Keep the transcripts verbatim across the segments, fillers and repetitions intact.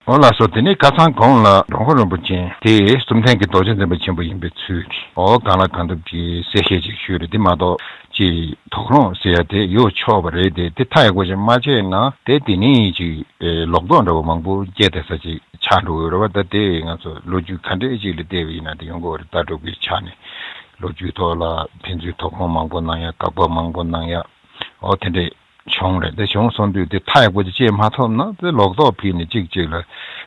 འོ་ལགས་སོ། དེ་ནས་ཁ་སང་གོང་ལ་འགྲོ་མགོན་རིན་པོ་ཆེ་དེ་གསུམ་ལྡན་གྱི་རྡོ་རྗེ་འཛིན་པ་ཆེན་པོ་ཡིན་པའི་ཚུལ་འོ་གང་ལ་གང་འདུལ་གྱི་གསལ་བཤད་ཅིག་ཞུས་རེད། དེ་མ་གཏོགས་ཅིག་དོགས་སློང་ཟེར་ཡ་དེ་ཡོད་ཆོག་པ་རེད་དེ། དེ་མཐའ་ཡག་པོ་ཞིག་མ་བྱས་ན་དེ་དེ་ནས་ཅིག་ལོག་རྟོག་འདྲ་བོ་མང་པོ་སྐྱེས་བསྡད་ས་ཅིག་ཆགས་འགྲོ་གི་ཡོད་རེད་བ། ད་དེ་ང་ཚོ་ལོ་རྒྱུས་ག་འདྲས་ཅིག་ལ་བལྟས་པ་ཡིན་ན་དེ་ཡོང་གི་ཡོད་རེད། ལྟ་གྲུབ་ཀྱི་ཆ་ནས་ལོ་རྒྱུས་ཐོག་ལ་ཕན་ཚུན་དོགས་སློང་མང་པོ་གནང་ཡ། དགག་པ་མང་པོ་གནང་ཡ། འོ་དེ་འདྲས་བྱུང་རེད། དེ་བྱུང་སོང་དུས་དེ་མཐའ་ཡག་པོ་ཅིག་བྱེད་མ་ཐུབ་ན་དེ་ལོག་རྟོག་ཕུད་ནས་གཅིག་གཅིག་ལ་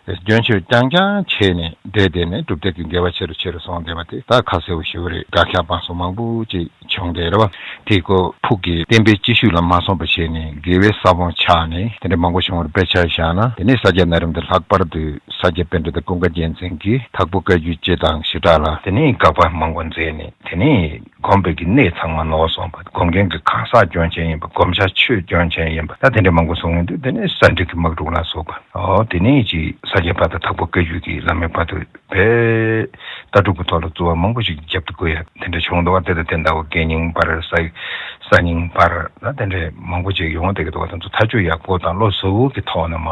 སྐྱོན་བརྗོད་རྐྱང་རྐྱང་བྱས་ནས་བསྡད་བསྡད་ནས་གྲུབ་མཐའ་གི་འགལ་བ་ཆེ་རུ་ཆེ་རུ་སོང་བསྡད་པ་དེ་ད་ཁ་གསལ་པོ་ཞེ་པོ་རེད། དགག་ཁྱབ་སྤང་གསུམ་མང་པོ་ཅིག་བྱུང་བསྡད་རེད་བ། དེ་ཁོ་ཕུགས་ཀྱི་བསྟན་པའི་སྤྱི་བཤུལ་ལ་མ་སོང་པ་བྱས་ནས་དགེ་བའི་ས་བོན་ཆགས་ནས་དེ་འདྲ་མང་པོ་བྱུང་བར་དཔེ་ཆ་བཞག་ན། དེ་ནས་ས་སྐྱ་ནཱ་རིམ་དེ་ལྷག་པར་དུ་ས་སྐྱ་པཎྜི་ཏ་ཀུན་དགའ་རྒྱལ་མཚན་གྱིས་དྭགས་པོ་བཀའ་བརྒྱུད་སྤྱི་དང་ཞི་དྲག་ལ་དེ་ནས་དགག་པ་མང་པོ་མཛད་ནས་དེ་ནས་སྒོམ་པའི་གི་གནས་ཚང་མ་ནོར་སོང་བ། སྒོམ་མཁན་གྱི་གང་ཟག་སྐྱོན་ཅན་ཡིན་པ། སྒོམ་བྱ་ཆོས་སྐྱོན་ཅན་ཡིན་པ། ད་དེ་འདྲ་མང་པོ་གསུངས་ཡོང་དུས་དེ་ནས་ས་འབྲུག་གི་དམག་འཁྲུག་ལ་སོགས་པ། འོ་དེ་ནས་ཅིག་ས་སྐྱ་པ་དང་དྭགས་པོ་བཀའ་བརྒྱུད་ཀྱི་བླ་མའི་བར་དུ་བས་ལྟ་གྲུབ་ཀྱི་ཐོག་ལ་རྩོད་པ་མང་པོ་ཞིག་རྒྱབ་ཏུ་བཀོད་ཡ་དེ་འདྲ་བྱུང་འདུག་བ། དེ་དང་དེ་འདྲ་བ་དགེ་རྙིང་བར་ས་ས་རྙིང་བར་ད་དེ་འདྲ་མང་པོ་ཅིག་ཡོང་བསྡད་ཀྱི་འདུག་བ། དེ་ཚོ་ཐག་གཅོད་ཡག་པོ་དང་བློ་གཟུ་བོ་གི་ཐོག་ནས་མ་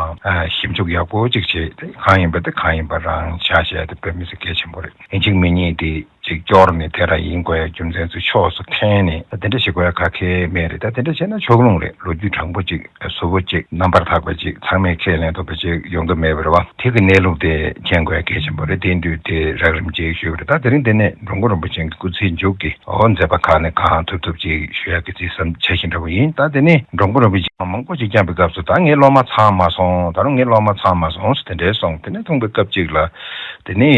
ཞིབ་འཇུག་ཡག་པོ་ཅིག་བྱས། དེ་གང་ཡིན་པ་དེ་གང་ཡིན་པ་རང་ཆ་བཤད་དེ་དཔེ་མི་སྲིད་གལ་ཆེན་པོ་རེད། ཡིན་གཅིག་མིན་གཉིས་དེ། ཅིག་སྐྱོར་ནས་དེ་རང་ཡིན་དགོས་ཡ་རྒྱུ་མཚན་ཚོ་ཕྱོགས་སུ་འཐེན་ནས་དེ་འདྲ་ཞིག་དགོས་ཡ་ག་གེ་མེད་རེད། ད་དེ་འདྲ་བྱས་ན་ཕྱོགས་ལྷུང་རེད། ལོ་རྒྱུས་དྲང་པོ་ཅིག་གཟུ་བོ་ཅིག་རྣམ་པར་དག་པ་ཅིག་ཚང་མས་ཁས་ལེན་ཐུབ་པ་ཅིག་ཡོང་གི་མེད་པ་རེད་བ། དེ་གི་གནས་ལུགས་དེ་མཁྱེན་དགོས་ཡ་གལ་ཆེན་པོ་རེད། དེ་དུས་དེ་རགས་རིམ་ཅིག་ཞུས་པ་རེད། ད་དེ་རིང་འདི་ནས་འགྲོ་མགོན་རིན་པོ་ཆེ་གི་སྐུ་ཚེའི་མཇུག་གི་འོ་མཛད་པ་ཁག་ནས་གང་ཐུབ་ཐུབ་ཅིག་ཞུ་ཡ་གི་རྩིས་བསམ་བྱེད་བཞིན་འདྲ་བོ་ཡིན། ད་དེ་ནས་འགྲོ་མགོན་རིན་པོ་ཆེ་མང་པོ་ཅིག་བསྐྱངས་པའི་སྐབས་སུ་ད་ངའི་སློབ་མ་ཚང་མ་སོང་། ད་རུང་ངའི་སློབ་མ་ཚང་མ་སོང་ཟེར་དེ་འདྲས་སོང་། དེ་ནས་ཐུང་པའི་སྐབས་ཅིག་ལ་དེ་ནས་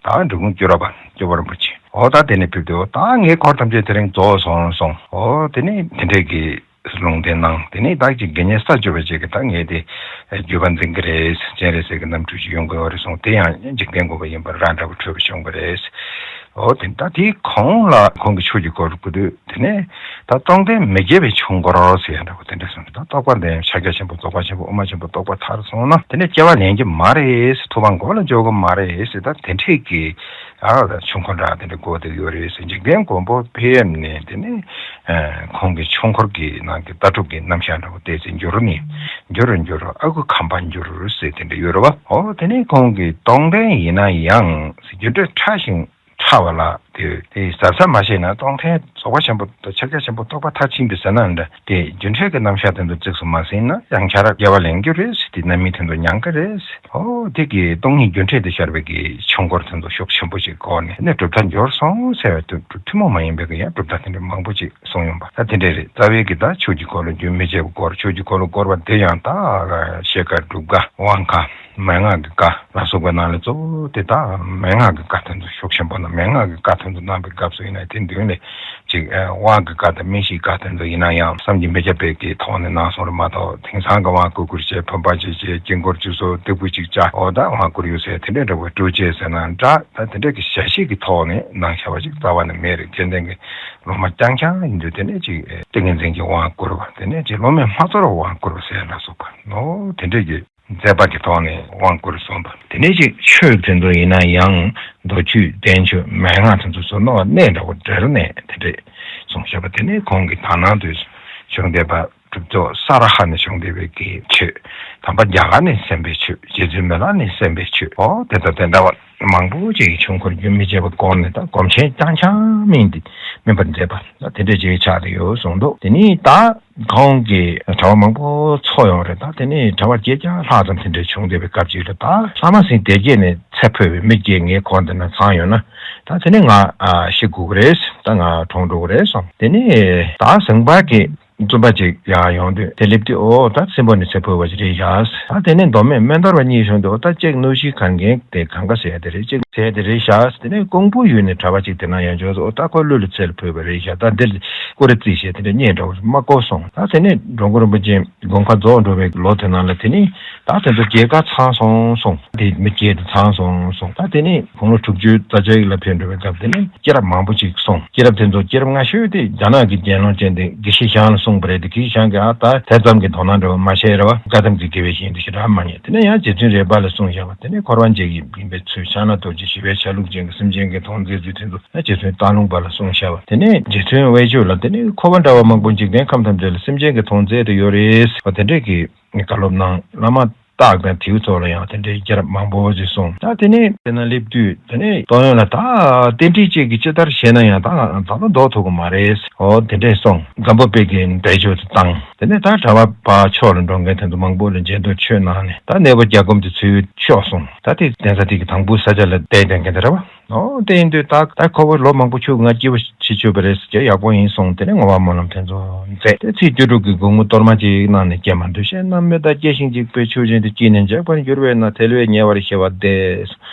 ད་འབྲི་གུང་སྐྱོབ་ར་པ་སྐྱོབ་པ་རིན་པོ་ཆེ། འོ་ད་དེ་ནས་ཕེབས་དུས་འོ་ད་ངའི་འཁོར་ཐམས་ཅད་དེ་རིང་རྫོགས་སོང་གསུངས། འོ་དེ་ནས་དེ་འདྲས་ཀྱི་ལུང་བསྟན་གནང་། དེ་ནས་བདག་གཅིག་དགེ་བསྙེན་ས་བཅུ་པ་ཅིག་གིས་ད་ངས་དེ་བརྒྱུད་པ་འཛིན་གྱི་རེད། སྤྱན་རས་གཟིགས་ཀྱི་རྣམ་འཕྲུལ་ཞིག་ཡོང་གི་ཡོད་རེད་གསུངས། དེ་ཡང་འཇིག་རྟེན་མགོན་པོ་ཡིན་པར་ར་འདྲ་བོ་འཕྲོད་པ་བྱུང་གི་རེད། འོ་དེ་ད་དེའི་གོང་ལ་ཁོང་གི་ཆོས་ཀྱི་སྐོར་གོ་དུས་དེ་ནས་ད་སྟོང་ལྡན་མི་བརྗེད་པའི་ཆོས་འཁོར་ཟེར་ཡ་འདྲ་བོ་དེ་འདྲ་གསུངས། ད་རྟོགས་པ་ལྡན་ཕྱག་རྒྱ་ཆེན་པོ་རྫོགས་པ་ཆེན་པོ་དབུ་མ་ཆེན་པོ་རྟོགས་པ་མཐར་སོང་ན་དེ་ནས་སྐྱེ་བ་ལེན་གྱི་མ་རེད། ཐུབ་དབང་གོ་ལ་འཇོག་གི་མ་རེད་ཟེར། ད་དེ་འདྲས་ཀྱི་ཨ་ཆོས་འཁོར་འདྲ་དེ་འདྲ་དགོས་བསྡད་ཡོད་རེད་ཟེར། འཇིག་རྟེན་མགོན་པོ་ཕེབས་ནས་དེ་ནས་ཁོང་གི་ཆོས་འཁོར་གྱི་ནང་གི་ལྟ་གྲུབ་ཀྱི་རྣམ་གཞག་འདྲ་བོ་བལྟས་ཚེ་འགྱུར་ནས་འགྱུར་འགྱུར་ཨ་ཁུ་ཁམས་པ་འགྱུར་ཟེར་དེ་འདྲ་ཡོད་རེད་བ། འོ་དེ་ནས་ཁོང་གིས་སྟོང་ལྡན་ཡིན་ན་ཡང་རྒྱུ་འབྲས་ཕྲ་ཞིང་ཕྲ་བ་ལ་དེ་དེ་གཟབ་གཟབ་མ་བྱས་ན་སྟོང་ལྡན་རྫོགས་པ་ཆེན་པོ་དང་ཕྱག་རྒྱ་ཆེན་པོ་རྟོགས་པ་མཐར་ཕྱིན་པའི་ཟེར་ན་འདྲ་དེ་རྒྱུ་འབྲས་ཀྱི་རྣམ་གཞག་དེ་ཚོ་གཙིགས་སུ་མ་ཟིན་ན་ཡང་བསྐྱར་སྐྱེ་བ་ལེན་རྒྱུ་རེད་ཟེར། དེ་རྣམ་སྨིན་དེ་ཚོ་མྱང་གི་རེད་ཟེར། འོ་དེ་གི་སྟོང་ཉིད་རྒྱུ་འབྲས་དེ་ཤར་བའི་གི་ཆོས་འཁོར་དེ་ཚོ་ཤུགས་ཆེན་པོ་ཞིག་བསྐོར་ནས་དེ་ནས་གྲུབ་མཐའ་འབྱོར་སོང་ཟེར་བའི་དུས་ཐུན་མོང་མ་ཡིན་པའི་གི་ཡང་གྲུབ་མཐའ་དེ་འདྲ་མང་པོ་ཅིག་གསུངས་ཡོང་པ་ད་དེ་འདྲ་རེད། རྩ་བའི་གི་ད་ཆོས་ཀྱི་འཁོར་ལོ་རྒྱུན་མི་འཆད་པར་བསྐོར། ཆོས་ཀྱི་འཁོར་ལོ་བསྐོར་བ་དེ་ཡང་ད་ཤེལ་དཀར་སྒྲུབ་དཀའ་དབང་དཀའ་མན་ངག་གི་བཀའ་ལ་སོགས་པའི་ནང་ལ་གཙོ་བོ་དེ་ད་མན་ངག་གི་བཀའ་དེ་ཚོ་ཤུགས་ཆེན་པོ་ན་མན་ངག་གི་བཀའ་དེ་ཚོ་གནང་བའི་སྐབས་སུ་ཡིན་ན་དེ་མདུན་ལས་ཅིག་དབང་གི་བཀའ་དང་སྨྲེ་ཤིང་བཀའ་དེ་ཚོ་ཡིན་ན་ཡང་བསམ་གྱིས་མི་ཁྱབ་པའི་གི་ཐོག་ནས་གནང་སོང་རེད་མ་གཏོགས་དེང་སང་གི་དབང་བསྐུར་བསྐུར་བྱས་འཕེན་པ་ཅིག་བྱས་དཀྱིལ་འཁོར་བཅུ་གསོལ་སྟེགས་བུ་གཅིག་བཅག་འོ་ད་དབང་བསྐུར་ཡོད་ཟེར་དེ་འདྲའི་འདྲ་བོའི་སྤྲོས་བཅས་ཟེར་ན་འདྲ་ད་དེ་འདྲའི་གི་བྱ་བྱེད་ཀྱི་ཐོག་ནས་གནང་བཞག་པ་ཅིག་རྩ་བ་ནས་མེད་རེད། དགེ་ལྡན་གྱི་སློབ་མ་རྐྱང་རྐྱང་ཡིན་དུས་དེ་ནས་ཅིག་ཏིང་ངེ་འཛིན་གྱི་དབང་བསྐུར་བ་དེ་ནས་ཅིག་སློབ་མས་མ་ཚོར་བར་དབང་བསྐུར་བ་ཟེར་ལ་སོགས་པ་ནོ་དེ་འདྲའི་གི་མཛད་པ་གི་ཐོག་ནས་དབང་བསྐུར་སོང་བ། དེ་ནས་ཅིག་ཆོས་དེ་ཚོ་ཡིན་ན་ཡང་མདོ་ཆོས་བསྟན་བཅོས་མན་ངག་དེ་ཚོ་ཚུར་རྣོ་བ་གནད་འདྲ་བོ་འབྲེལ་ནས་དེ་འདྲས་གསུངས་བཞག་པ་དེ་ནས་ཁོང་གིས་ད་ནང་དུ་བྱུང་བསྡད་པ་གྲུབ་ཐོབ་ས་ར་ཧ་ནས་བྱུང་བསྡད་པའི་གི་ཆོས། དམ་པ་རྒྱ་གར་ནས་གསན་པའི་ཆོས། རྗེ་བཙུན་མི་ལ་ནས་གསན་པའི་ཆོས། འོ་དེ་དང་དེ་འདྲ་བ་མང་པོ་ཅིག་གི་ཆོས་འཁོར་རྒྱུན་མི་འཆད་པར་བསྐོར་ནས་ད་སྒོམ་ཆེན་རྐྱང་རྐྱང་མིན་ཏེ་སྨིན་པར་མཛད་པ་ད་དེ་འདྲ་ཅིག་ཆགས་བསྡད་ཡོད་གསུངས་འདུག་དེ་ནས་ད། ཁོང་གིས་གྲྭ་པ་མང་པོ་འཚོགས་ཡོང་རེད། ད་དེ་ནས་གྲྭ་པ་བརྒྱད་བརྒྱ་ལྷག་ཙམ་དེ་འདྲ་བྱུང་བསྡད་པའི་སྐབས་ཅིག་ལ་ད་ལྷ་མ་སྲིན་སྡེ་བརྒྱད་ནས་ཚེ་འཕོས་པའི་མི་བརྒྱད་ངའི་འཁོར་འདི་ན་ཚང་ཡོང་ན་ད་དེ་ནས་ང་ཨ་ཤི་དགོས་ཀྱི་རེད། ད་ང་གྲོངས་འགྲོ་གི་རེད་གསུངས། དེ་ནས་ད་ཟངས་དཔལ་གྱི་བཙུན་པ་ཅིག་ཡར་ཡོང་དུས་དེ་སླེབས་དུས་ཨོ་ད་སྲིན་པོ་ནས་ཚེ་འཕོས་པ་ཅིག་རེད་ཤག་ད་དེ་ནས་མདོ་སྨད་སྨན་གཏོར་བ་གཉིས་བྱུང་དུས་ཨོ་ད་གཅིག་གནོད་གཞིའི་གར་མཁན་དེ་གངྒཱ་ཟེར་ཡ་དེ་རེད། གཅིག་ཟས་དེ་རེད་ཤག་དེ་ནས་ཀོང་པོ་ཡུལ་ནས་གྲྭ་པ་ཅིག་དེ་ན་ཡང་འབྱོར་སོང་། ཨོ་ད་ཁོ་ཀླུ་ལ་ཚེ་ལ་འཕོས་པ་རེད་ཤག་ད་འདིར་ཀུ་རེ་རྩིས་བྱས་དེ་འདྲ་རྙེད་འགྲོ་བ་མ་གོ་སོང་། ད་དེ་ནས་འགྲོ་མགོན་རིན་པོ་ཆེ་དགོངས་ཁ་རྫོགས་འགྲོ་བའི་ལོ་དེ་ནང་ལ་དེ་ནས་ད་དེ་ཚོ་རྒྱལ་ཁ་ཚང་སོང་གསུངས། དེ་མི་སྐྱེས་དེ་ཚང་སོང་གསུངས། ད་དེ་ནས་དགུང་ལོ་དྲུག་ཅུ་རྩ་བརྒྱད་ལ་ཕེབས་འགྲོ་བའི་སྐབས་དེ་ནས་སྐྱེས་རབས་མང་པོ་ཅིག་གསུངས། སྐྱེས་རབས་དེ་ཚོ་སྐྱེས་རབས་སྔ་ཤོས་དེ་རྒྱ་ནག་གི་གྱེན་ལོག་ཅན་དེ་དགེ་བཤེས་ཞང་ལ་གསུངས་པ་རེད་དེ། དགེ་བཤེས་ཞང་གིས་ཨ་ད་དེ་ཙམ་གྱི་དོ་སྣང་འདྲ་བོ་མ་བྱས་ར་བ། བཀའ་གདམས་ཀྱི་དགེ་བའི་བཤེས་གཉེན་དེ་ཞེ་དྲག་མ་རྙེད། དེ་ནས་ཡང་རྗེ་བཙུན་རས་པ་ལ་གསུངས་བཞག་པ། དེ་ནས་འཁོར་དབང་རྗེ་ཡིས་བསྒྱིངས་པའི་ཚུལ་ཕྱག་ན་རྡོ་རྗེ་ཞི་བའི་ཆ་ལུགས་ཅན་གྱི་སེམས་ཅན་གྱི་དོན་མཛད་ཚུལ་དེ་ཚོ་ཨ་རྗེ་བཙུན་སྟག་ལུང་པ་ལ་གསུངས་བཞག་པ། དེ་ནས་རྗེ་བཙུན་དབལ་ཆོས་ལ་དེ་ནས་ཁོ་པ་འདྲ་བ་མང་པོ་འཇིག་རྟེན་ཁམས་ཐམས་ཅད་ལ་སེམས་ཅན་གྱི་དོན་མཛད་དེ་ཡོད་རེད་བ། དེ་འདྲས་ཀྱི་བཀའ་སློབ་གནང་། བླ་མ་ སྟག་དང་དེའུ་ཚོ་ལ་ཡང་དེ་འདྲའི་རྒྱལ་རབས་མང་པོ་ཞིག་གསུངས། ད་དེ་ནས་དེ་ན་སླེབས་དུས་དེ་ནས་ཏོག་ཡོན་ལ་ད་རྟེན་འབྲེལ་གཅིག་གི་ཅི་ལྟར་བྱས་ན་ཡང་ད་ང་ད་ལོ་ལྡོག་ཐུབ་ཀྱི་མ་རེད། ཨོ་དེ་འདྲས་གསུངས། འཛམ་བུ་བོད་ཀྱི་འདས་ཆོས་དུ་བཏང་། དེ་ནས་ད་གྲྭ་པ་ཕར་ཕྱོགས་ལ་འགྲོ་མཁན་དེ་ཚོ་མང་པོ་ལ་མཇལ་དུ་ཆོས་གནང་ནས་ད་གནས་པ་རྒྱ་སྒོམ་དེ་ཚུར་ཤོག་གསུངས། ད་དེ་གདན་ས་དེ་གི་དང་པོའི་ས་ཆ་ལ་བསྡད་བསྡད་མཁན་དེ་རེད་པ། ཨོ་དེ་ཡིན་དུས་ད་ད་ཁོ་བོ་ལོ་མང་པོ་ཆུ་ང་སྐྱིད་པོ་བྱེད་ཆོག་པ་རེད་ཟེར་ཡག་པོ་ཡིན་གསུངས། དེ་ནས་བསྔོ་བ་སྨོན་ལམ་དེ་ཚོ་མཛད་དེ་ཚེས་བཅུ་དྲུག་གི་དགོང་མོ་གཏོར་མ་ཅིག་གནང་ནས་སྐྱེལ་མ་འདུ་ཤེས་རྣམ་སྨིན་དང་སྐྱེ་ཞིང་འཇིག་པའི་ཆུ་བཞིན་དུ་སྐྱེས་ནས་འཇིག་པར་འགྱུར་བས་ན་ཐལ་བས་ཉེ་བར་ཞི་བ་སྟེ།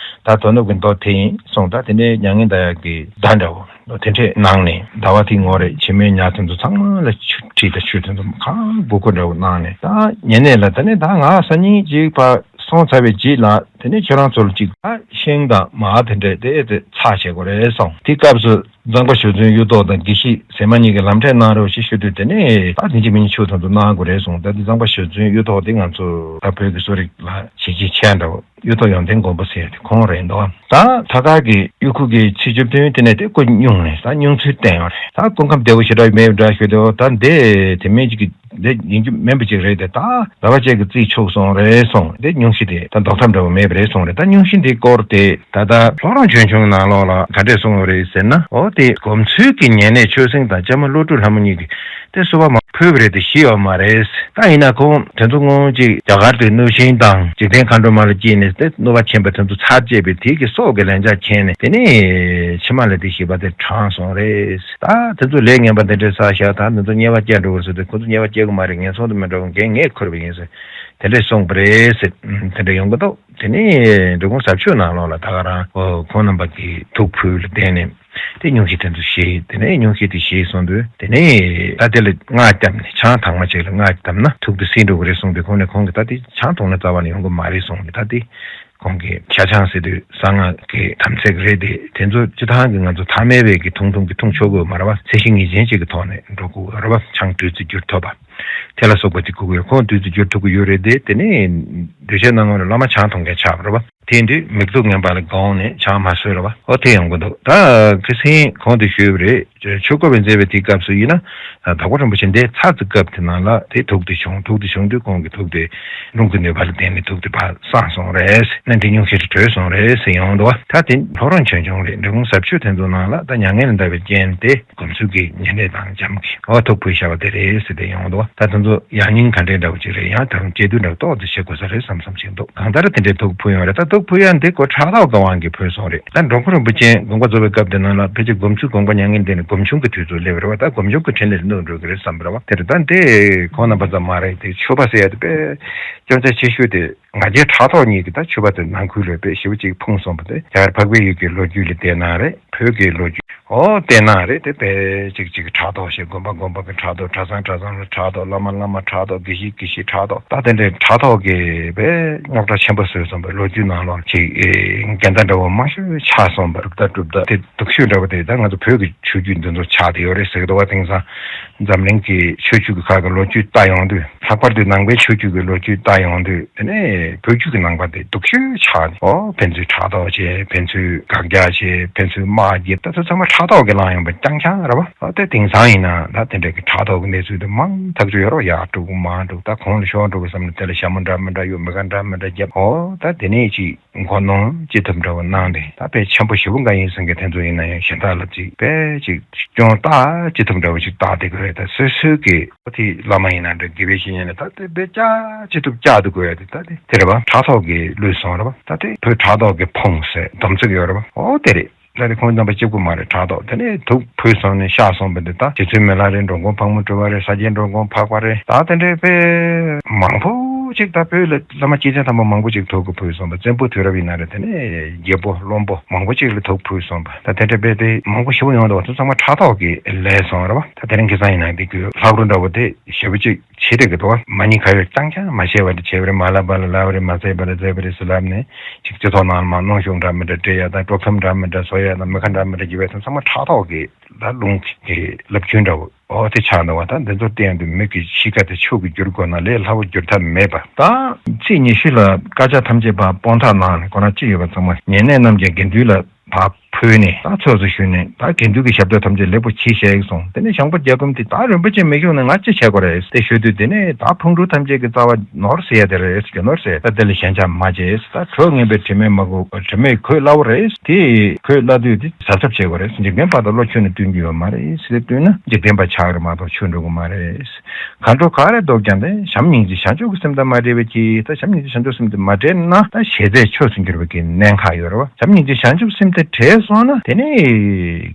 ད་དོ་ནུབ་ཀྱི་མདོ་དེ་ཡིན་གསུངས། ད་དེ་ནས་མྱ་ངན་འདའ་ཡག་གི་བརྡ་འདྲ་བོ་དེ་འདྲས་གནང་ནས་ཟླ་བ་དེའི་ངོ་རེ་ཕྱི་མའི་ཉ་ཐུན་དུ་ཚང་མ་ལ་ཆུ་ཁྲིད་དང་ཆུ་ཐུན་དུ་ཁང་དགུ་ཁུ་འདྲ་བོ་གནང་ནས་ད་ཉེ་གནས་ལ་དེ་ནས་ད་ང་སང་ཉིན་ཅིག་ཕར་སོང་ཚར་བའི་རྗེས་ལ་དེ་ནས་ཁྱོད་རང་ཚོ་ལ་ཅིག་ད་ཤིང་དང་མར་དེ་འདྲས་དེ་དེ་ཚར་བྱེད་དགོས་རེད་གསུངས། དེ་སྐབས་སུ་མཛངས་པ་གཞུ་བཙུན་གཡུ་ཐོག་དང་དགེ་བཤེས་ཟེར་མ་གཉིས་ཀྱིས་ལམ་འཕྲད་གནང་རོགས་ཞེས་ཞུ་དུས་དེ་ནས་ད་དེ་ཕྱི་མི་ཉིད་ཆུ་ཐུན་དུ་གནང་དགོས་རེད་གསུངས། ད་དེ་མཛངས་པ་གཞུ་བཙུན་གཡུ་ཐོག་དེ་ང་ཚོ་ད་བོད་ཀྱི་གསོ་རིག་ལ་བྱས་རྗེས་ཆེ་འདྲ་བོ། གཡུ་ཐོག་ཡོན་ཏན་མགོན་པོ་ཟེར་ཡ་དེ་ཁོང་རེད་འདུག་ད་ཐ་སྐར་གྱི་གཡུ་ཁུག་གི་ཚེས་བཅུ་བདུན་དེ་ནས་དེ་སྐུ་སྙུང་ནས་ད་སྙུང་ཚུལ་བསྟན་ཡོད་རེད། ད་སྐུ་ཁམས་བདེ་བོ་ཞེ་དྲག་མེད་པ་འདྲ་ཞུ་དེ་འོ་ད་འདི་དེ་མིན་ཅིག་གི་འདི་ཡིན་རྒྱུ་མིན་པ་ཅིག་རེད་དེ། ད་ཟླ་བ་གཅིག་གི་རྩིས་འཆུག་སོང་རེད་གསུངས། འདི་སྙུང་གཞི་དེ་ད་ལྡོག་ཐབས་འདྲ་བོ་མེད་པ་རེད་གསུངས་རེད། ད་སྙུང་གཞི་འདི་སྐོར་དེ་ད་ལྟ་ལྷོ་རོང་ཆོས་འབྱུང་ནང་ལོགས་ལ་ག་འདྲས་གསུངས་ཡོད་རེད་ཟེར་ན། འོ་དེ་སྒོམ་ཚུལ་གྱི་ཉེ་གནས་ཆོས་སེང་དང་ལྕམ་མོ་བློ་གྲོས་ལྷ་མོ་གཉིས་ཀྱིས་དེ་གསོལ་བ་མ་ཕུལ་བ་རེད་དེ་ཞིག་ཡོད་མ་རེད། ད་ཡིན་ན་ཁོང་དེ་ཚོ་སྔོན་གཅིག་རྒྱ་གར་དུ་གནུབས་ཤིང་དང་འཇིག་རྟེན་མཁའ་འགྲོ་མ་ལ་སྐྱེས་ནས་དེ་གནོད་པ་ཆེན་པོ་དེ་ཚོ་ཚར་བཅད་པའི་དེ་གི་སྲོག་གི་ལན་ཆགས་མཁྱེན་ནས་དེ་ནས་ཕྱི་མ་ལ་དེ་ཞིག་པ་དེ་དྲངས་སོང་རེད། ད་དེ་ཚོ་ལས་ངན་པ་འདི་འདྲའི་བསགས་ཤག་ད་དེ་ཚོ་དམྱལ་བ་སྐྱེ་འགྲོ་གི་ཟེར་དུས་ཁོ་ཚོ་དམྱལ་བ་སྐྱེ་གི་མ་རེད། ངན་སོང་དུ་མི་འགྲོ་གི་འགན་ངས་འཁུར་བ་ཡིན་ཟེར་དེ་འདྲས་གསུངས་པ་རེད་ཟེར། དེ་འདྲ་ཡོང་གི་འདུག་དེ་ནས་འབྲི་གུང་ཟབ་ཆོས་ནང་ལོགས་ལ་ད་ག་རང་ཁོང་རྣམ་པ་གིས་ཐུགས་ཕུལ་ལ་བརྟེན་ནས་དེ་སྙུང་གཞི་དེ་ཚོ་བཞེས། དེ་ནས་སྙུང་གཞི་དེ་བཞེས་སོང་དུས་དེ་ནས་ད་དེ་ལ་སྔགས་བརྒྱབ་ནས་ཆང་དྭངས་མ་ཅིག་ལ་སྔགས་བརྒྱབ་ན་དུག་དེ་སེལ་འགྲོ་གི་རེད་གསུངས་པས། ཁོང་ནས་ཁོང་གིས་ད་དེ་ཆང་འཐུང་ན་རྩ་བ་ནས་ཡོང་གི་མ་རེད་གསུངས་ནས་ད་དེ། ཁོང་གིས་ཤ་ཆང་ཟེར་དུས་གསང་སྔགས་ཀྱི་དམ་ཚིག་རེད་དེ། དེ་ཚོ་སྤྱི་བཏང་གི་ང་ཚོ་ཐ་མལ་པའི་གི་འཐུང་འཐུང་གི་འཐུང་ཆོག་གི་ཡོད་མ་རེད་བ། ཚད་གཞི་ངེས་ཅན་ཅིག་གི་ཐོག་ནས་འགྲོ་དགོས་ཡོད་རེད་བ། ཆང་བདུད་རྩི་བསྒྱུར་ཐུབ་པ་དེ་ལ་སོགས་པ་དེ་དགོས་ཀྱི་ཡོད། ཁོང་བདུད་རྩི་བསྒྱུར་ཐུབ་ཀྱི་ཡོད་རེད་དེ། དེ་ནས་གདུལ་བྱའི་སྣང་ངོ་ལ་བླ་མ་ཆང་འཐུང་མཁན་ཆགས་པ་རེད་བ། དེ་དུས་མིག་ཏོ་ངན་པ་ལ་དགོངས་ནས་ཆང་མ་ཟོས་རེད་བ། ཨོ་དེ་ཡོང་གི་འདུག་ད་ཁ་སང་ཁོང་དེ་ཞུས་པ་རེད། ཆོས་སྐོར་བའི་མཛད་པའི་དེའི་སྐབས་སུ་ཡིན་ན། དྭགས་པོ་རིན་པོ་ཆེ་འདས་ཚར་ཚེ་སྐབས་དེ་ནང་ལ་དེ་དུག་དེ་བྱུང་། དུག་དེ་བྱུང་དུས་ཁོང་གི་དུག་དེ་རླུང་གི་ནུས་པ་ལ་བརྟེན་ནས་དུག་དེ་ཕར་སངས་སོང་རེད། ནད་དེ་སྙུང་གཞི་དེ་གྲོལ་སོང་རེད་ཟེར་ཡོང་འདུག་ད་དེ་ལྷོ་རོང་ཆོས་འབྱུང་རེད། འབྲི་གུང་ཟབ་ཆོས་དེ་ཚོ་ནང་ལ་ད་མྱ་ངན་ལས་འདའ་བའི་རྐྱེན་དེ་སྒོམ་ཚུལ་གྱི་ཉེ་གནས་དང་འཇམ་གྱི་འོ་དུག་ཕུལ་བཞག་པ་དེ་རེད་ཟེར་ཏེ་ཡོང་འདུག་ད་དེ་ཚོ་ཡང་སྙིང་ག་འདྲའི་འདྲ་བོ་ཅིག་རེད། ཡང་ད་རུང་སྐྱེ་དུས་འདྲ་བོ་ཏོག་ཙམ་བྱེད་དགོས་ས་རེད་བསམ་བསམ་ཞིག་འདུག་གང་ལྟར་དེ་འདྲའི་དུག་ཕུལ་ཡོང་རེད། ད་དུག་ཕུལ་ཡ་འདི་ཁོ་ཕྲག་དོག་གི་དབང་གིས་ཕུལ་སོང་རེད། ད་འབྲོང་ཁུ་རིན་པོ་ཆེ་དགོངས་པ་རྫོགས་པའི་སྐབས་དེ་ནང་ལ་ཕལ་ཆེར་སྒོམ་ཚུལ་དགོངས་པ་མྱ་ངན་འདས་ནས་སྒོམ་བྱུང་གི་དུས་ཚོད་སླེབས་རེད་བ། ད་སྒོམ་བྱུང་གི་ཕྲིན་ལས་ལ་གནོད་འགྲོ་གི་རེད་བསམ་རེད་བ། དེ་རེད། ད་འདི་ཁོང་རྣམ་པ་ཙམ་མ་རེད། དེ་ཆོས་པ་ཟེར་ཡ་དེ་དཔེ་སྐྱོན་ཆ་ཆེ་ཤོས་དེ་ང་རྒྱལ་ཕྲག་དོག་གཉིས་ཀྱིས་ད་ཆོས་པ་དེ་ནང་ཁུལ་ལ་དཔེ་ཞེ་པོ་ཅིག་ཕུང་སོང་བ། དེ་རྒྱ་གར་འཕགས་པའི་ཡུལ་གྱི་ལོ་རྒྱུས་ལ་བལྟས་ན་རེད། བོད་ཀྱི་ལོ་རྒྱུས་ཨོ་བལྟས་ན་རེད། དེ་དཔེ་ཅིག་ཅིག་ཕྲག་དོག་བྱེད། དགོན་པ་དགོན་པ་གི་ཕྲག་དོག་གྲྭ་ཚང་གྲྭ་ཚང་ལ་ཕྲག་དོག་བླ་མ་བླ་མ་ཕྲག་དོག་དགེ་བཤེས་དགེ་བཤེས་ཕྲག་དོག་ད་དེ་འདྲའི་ཕྲག་དོག་གིས་དཔེ་རྙོག་དྲ་ཆེན་པོ་བཟོས་སོང་བ། ལོ་རྒྱུས་ནང་ལོགས་ཅིག་འགལ་ཟླ་འདྲ་བོ་མང་ཤོས་ཆགས་སོང་བ། གྲུབ་མཐའ་གྲུབ་མཐའ་དེ་སྡུག་ཤོས་འདྲ་བོ་དེ་ད་ང་ཚོ་བོད་ཀྱི་ཆོས་བརྒྱུད་འདི་ཚོ་ཆགས་བསྡད་ཡོད་རེད་ཟེར་གི་འདུག་བ། དེང་སང་འཛམ་གླིང་གི་ཆོས་བརྒྱུད་ཀྱི་ཁག་གི་ལོ་རྒྱུས་ལྟ་ཡོང་དུས། ལྷག་པར་དུ་ནང་པའི་ཆོས་བརྒྱུད་ཀྱི་ལོ་རྒྱུས་ལྟ་ཡོང་དུས། དེ་ནས་བོད་བརྒྱུད་ཀྱི་ནང་པ་དེ་སྡུག་ཤོས་ཆགས་ནས། ཨོ་ཕན་ཚུན་ཕྲག་དོག་བྱས། ཕན་ཚུན་དགག་རྒྱག་བྱས། ཕན་ཚུན་དམག་རྒྱབ། ད་ཚོ་ཚང་མ་ཕྲག་དོག་གིས་བསླངས་ཡོང་པ་རྐྱང་རྐྱང་རེད་བ། ཨོ་དེ་དེང་སང་ཡིན་ན་ད་དེ་འདྲ་གི་ཕྲག་དོག་གི་གནས་ཚུལ་དེ་མང་ཐག་ཆོད་ཡོད་རེད་བ། ཡར་འགྲོ་གི་མར་འགྲོ་གི། ད་གོང་ལ་ཤོར་འགྲོ་གི་བསམ་ནས་དེ་ལ་ཞྭ་མོ་འདྲ་མི་འདྲ་གཡོགས། མི་ཁ་འདྲ་མི་འདྲ་བརྒྱབ། ཨོ་ད་དེ་ནས་ཅིག་མགོ་གནོན་ཅི་ཐུབ་འདྲ་བོ་གནང་སྟེ། ད་དཔེ་ཆེན་པོ་ཞེ་པོ་འགའ་ཡིན་ཟེར་མཁན་དེ་ཚོ་ཡིན་ན་ཡང་གཞན་དག་ལ་ཅིག་དཔེ་ཅིག་སྐྱོན་བརྟག་ཅི་ཐུབ་འདྲ་བོ་ཅིག་བརྟག་བསྡད་དགོས་རེད། ད་སོ་སོའི་གི་ཨོ་དེ་བླ་མ་ཡིན་ན་འདྲ། དགེ་བའི་བཤེས་གཉེན་ལ་ད་དེ་དཔེ་བཅག་ཅི་ཐུབ་བཅག་ཐུབ་དགོས་རེད། ད་དེ་དེ་རེད་བ། ཕྲག་དོག་གིས་བསླུས་སོང་རེད་བ། ད་དེ་བོད་ཕྲག་དོག་གིས་ཕུང་ཟེར་སྡོམ་ཚིག་ཡོད་རེད་བ། ཨོ་དེ་རེད། ད་དེ་ཁོང་རྣམ་པ་གཅིག་པུ་མ་རེད། ཕྲག་དོག་དེ་ནས་དུག་ཕུལ་སོང་ནས་བཤགས་སོང་བ་འདི། ད་རྗེ་བཙུན་མི་ལ་རས་འགྲོ་མགོན་ཕག་མོ་གྲུ་པ་རེད། ས་སྐྱའི་འགྲོ་མགོན་འཕགས་པ་རེད། ད་དེ་འདྲའི་དཔེ་མང་པོ་ཅིག་ད་བོད་ལ་བླ་མ་སྐྱེས་ཆེན་དམ་པ་མང་པོ་ཅིག་དུག་གིས་ཕུལ་སོང་བ། བཙན་པོ་དུས་རབས་ཡིན་ན་རེད། དེ་ནས་རྒྱལ་པོ་བློན་པོ་མང་པོ་ཅིག་ལ་དུག་ཕུལ་སོང་བ། ད་དེ་འདྲ་དཔེ་དེ་མང་པོ་ཞེ་པོ་ཡོང་འདུག་བ། དེ་ཚང་མ་ཕྲག་དོག་གིས་ལས་སོང་རེད་བ། ད་དེ་རིང་ཁ་སང་ཡིན་ན་འདི་གི་ལྷ་སྐུ་འདྲ་བོ་དེ་ཞེ་པོ་ཅིག་བྱེད་བསྡད་ཀྱི་འདུག་བ། མ་ཎི་ཁ་ཡོད་རྐྱང་རྐྱང་མ་བྱས་པ་འདྲ་བྱས་པ་རེད། མ་ལ་བ་ལ་ལབ་པ་རེད། མ་བྱས་པ་ལ་བྱས་པ་རེད་ཟེར་ལབ་ནས་ཅིག་སྤྱི་ཚོགས་ནང་ལ་མར་གནོན་ཤུགས་འདྲ་མི་འདྲ་སྤྲད་ཡ་དང་། དཀྲོག་གཏམ་འདྲ་མི་འདྲ་བཟོ་ཡ་དང་། མི་ཁ་འདྲ་མི་འདྲ་བརྒྱབ་ཡ་དང་། ཚང་མ་ཕྲག་དོག་གི་ལ་རླུང་གི་རླབས་རྒྱུན་འདྲ་བོ་ཨོ་དེ་ཆགས་འདུག་བ། ད་འདི་ཚོ་བལྟས་ཡོང་དུས་མི་གི་གཤིས་ཀ་དེ་ཆོས་ཀྱིས་བསྒྱུར་དགོས་ན་ལས་སླ་བོ་བསྒྱུར་ཐབས་མེད་པ། ད་ཚེས་ཉི་ཤུ་ལ་དཀར་ཆག་ཐམས་ཅད་ཕར་དཔོན་ཐག་གནང་ནས་ཁོ་རང་ཅི་ཡོད་པ་ཚང་མ་ཉེ་གནས་རྣམས་ཀྱི་དགེ་འདུན་ལ་ཕར་ ཕུལ་ནས་ད་ཚོགས་སུ་ཞུས་ནས་ད་དགེ་འདུན་གྱི་ཞབས་ཏོག་ཐམས་ཅད་ལེགས་པོ་གྱིས་ཤིག་གསུངས། དེ་ནས་ཞང་པོ་རྒྱལ་འབུམ་དེ་ད་རིན་པོ་ཆེ་མི་བཞུགས་ན་ང་ཅི་བྱེད་དགོས་རེད་དེ་ཞུས་དུས། དེ་ནས་ད་ཕུང་དཀྲུག་ཐམས་ཅད་ཀྱི་རྩ་བ་ནོར་ཟེར་ཡ་དེ་རེད། རྒྱུ་ནོར་ཟེར་ད་དེ་ལ་ཞེན་ཆགས་མ་བྱེད། ད་གྲོགས་ངན་པའི་དྲི་མས་མ་གོས། དྲི་མས་གོས་སླ་བོ་རེད། དེ་གོས་སླ་དུས་དེ་གཟབ་གཟབ་བྱེད་དགོས་རེད། འཇིག་རྟེན་པ་དང་བློ་ཁྱོན་ནས་བསྟུན་རྒྱུ་ཡོད་མ་རེད་ཟེར་བསྟུན་ན་འཇིག་རྟེན་པ་ཆགས་རེད་མ་གཏོགས་ཆོས་འགྲོ་གི་མ་རེད། གང་འགྲོ་ག་རེ་ལྡོག་ཀྱང་དེ་བྱམས་སྙིང་རྗེ་བྱང་ཆུབ་ཀྱི་སེམས་དང་མ་བྲལ་བའི་ཕྱིར། ད་བྱམས་སྙིང་རྗེ་བྱང་ཆུབ་སེམས་དེ་མ་བྲལ་ན་ད་ཞེ་སའི་ཆོས་སུ་འགྱུར་བའི་གི་གནད་འགག་ཡོད་རེད་བ། བྱམས་སྙིང་རྗེ་བྱང་ཆུབ་སེམས་དེ་བྲལ་སོང་ན་དེ་ནས་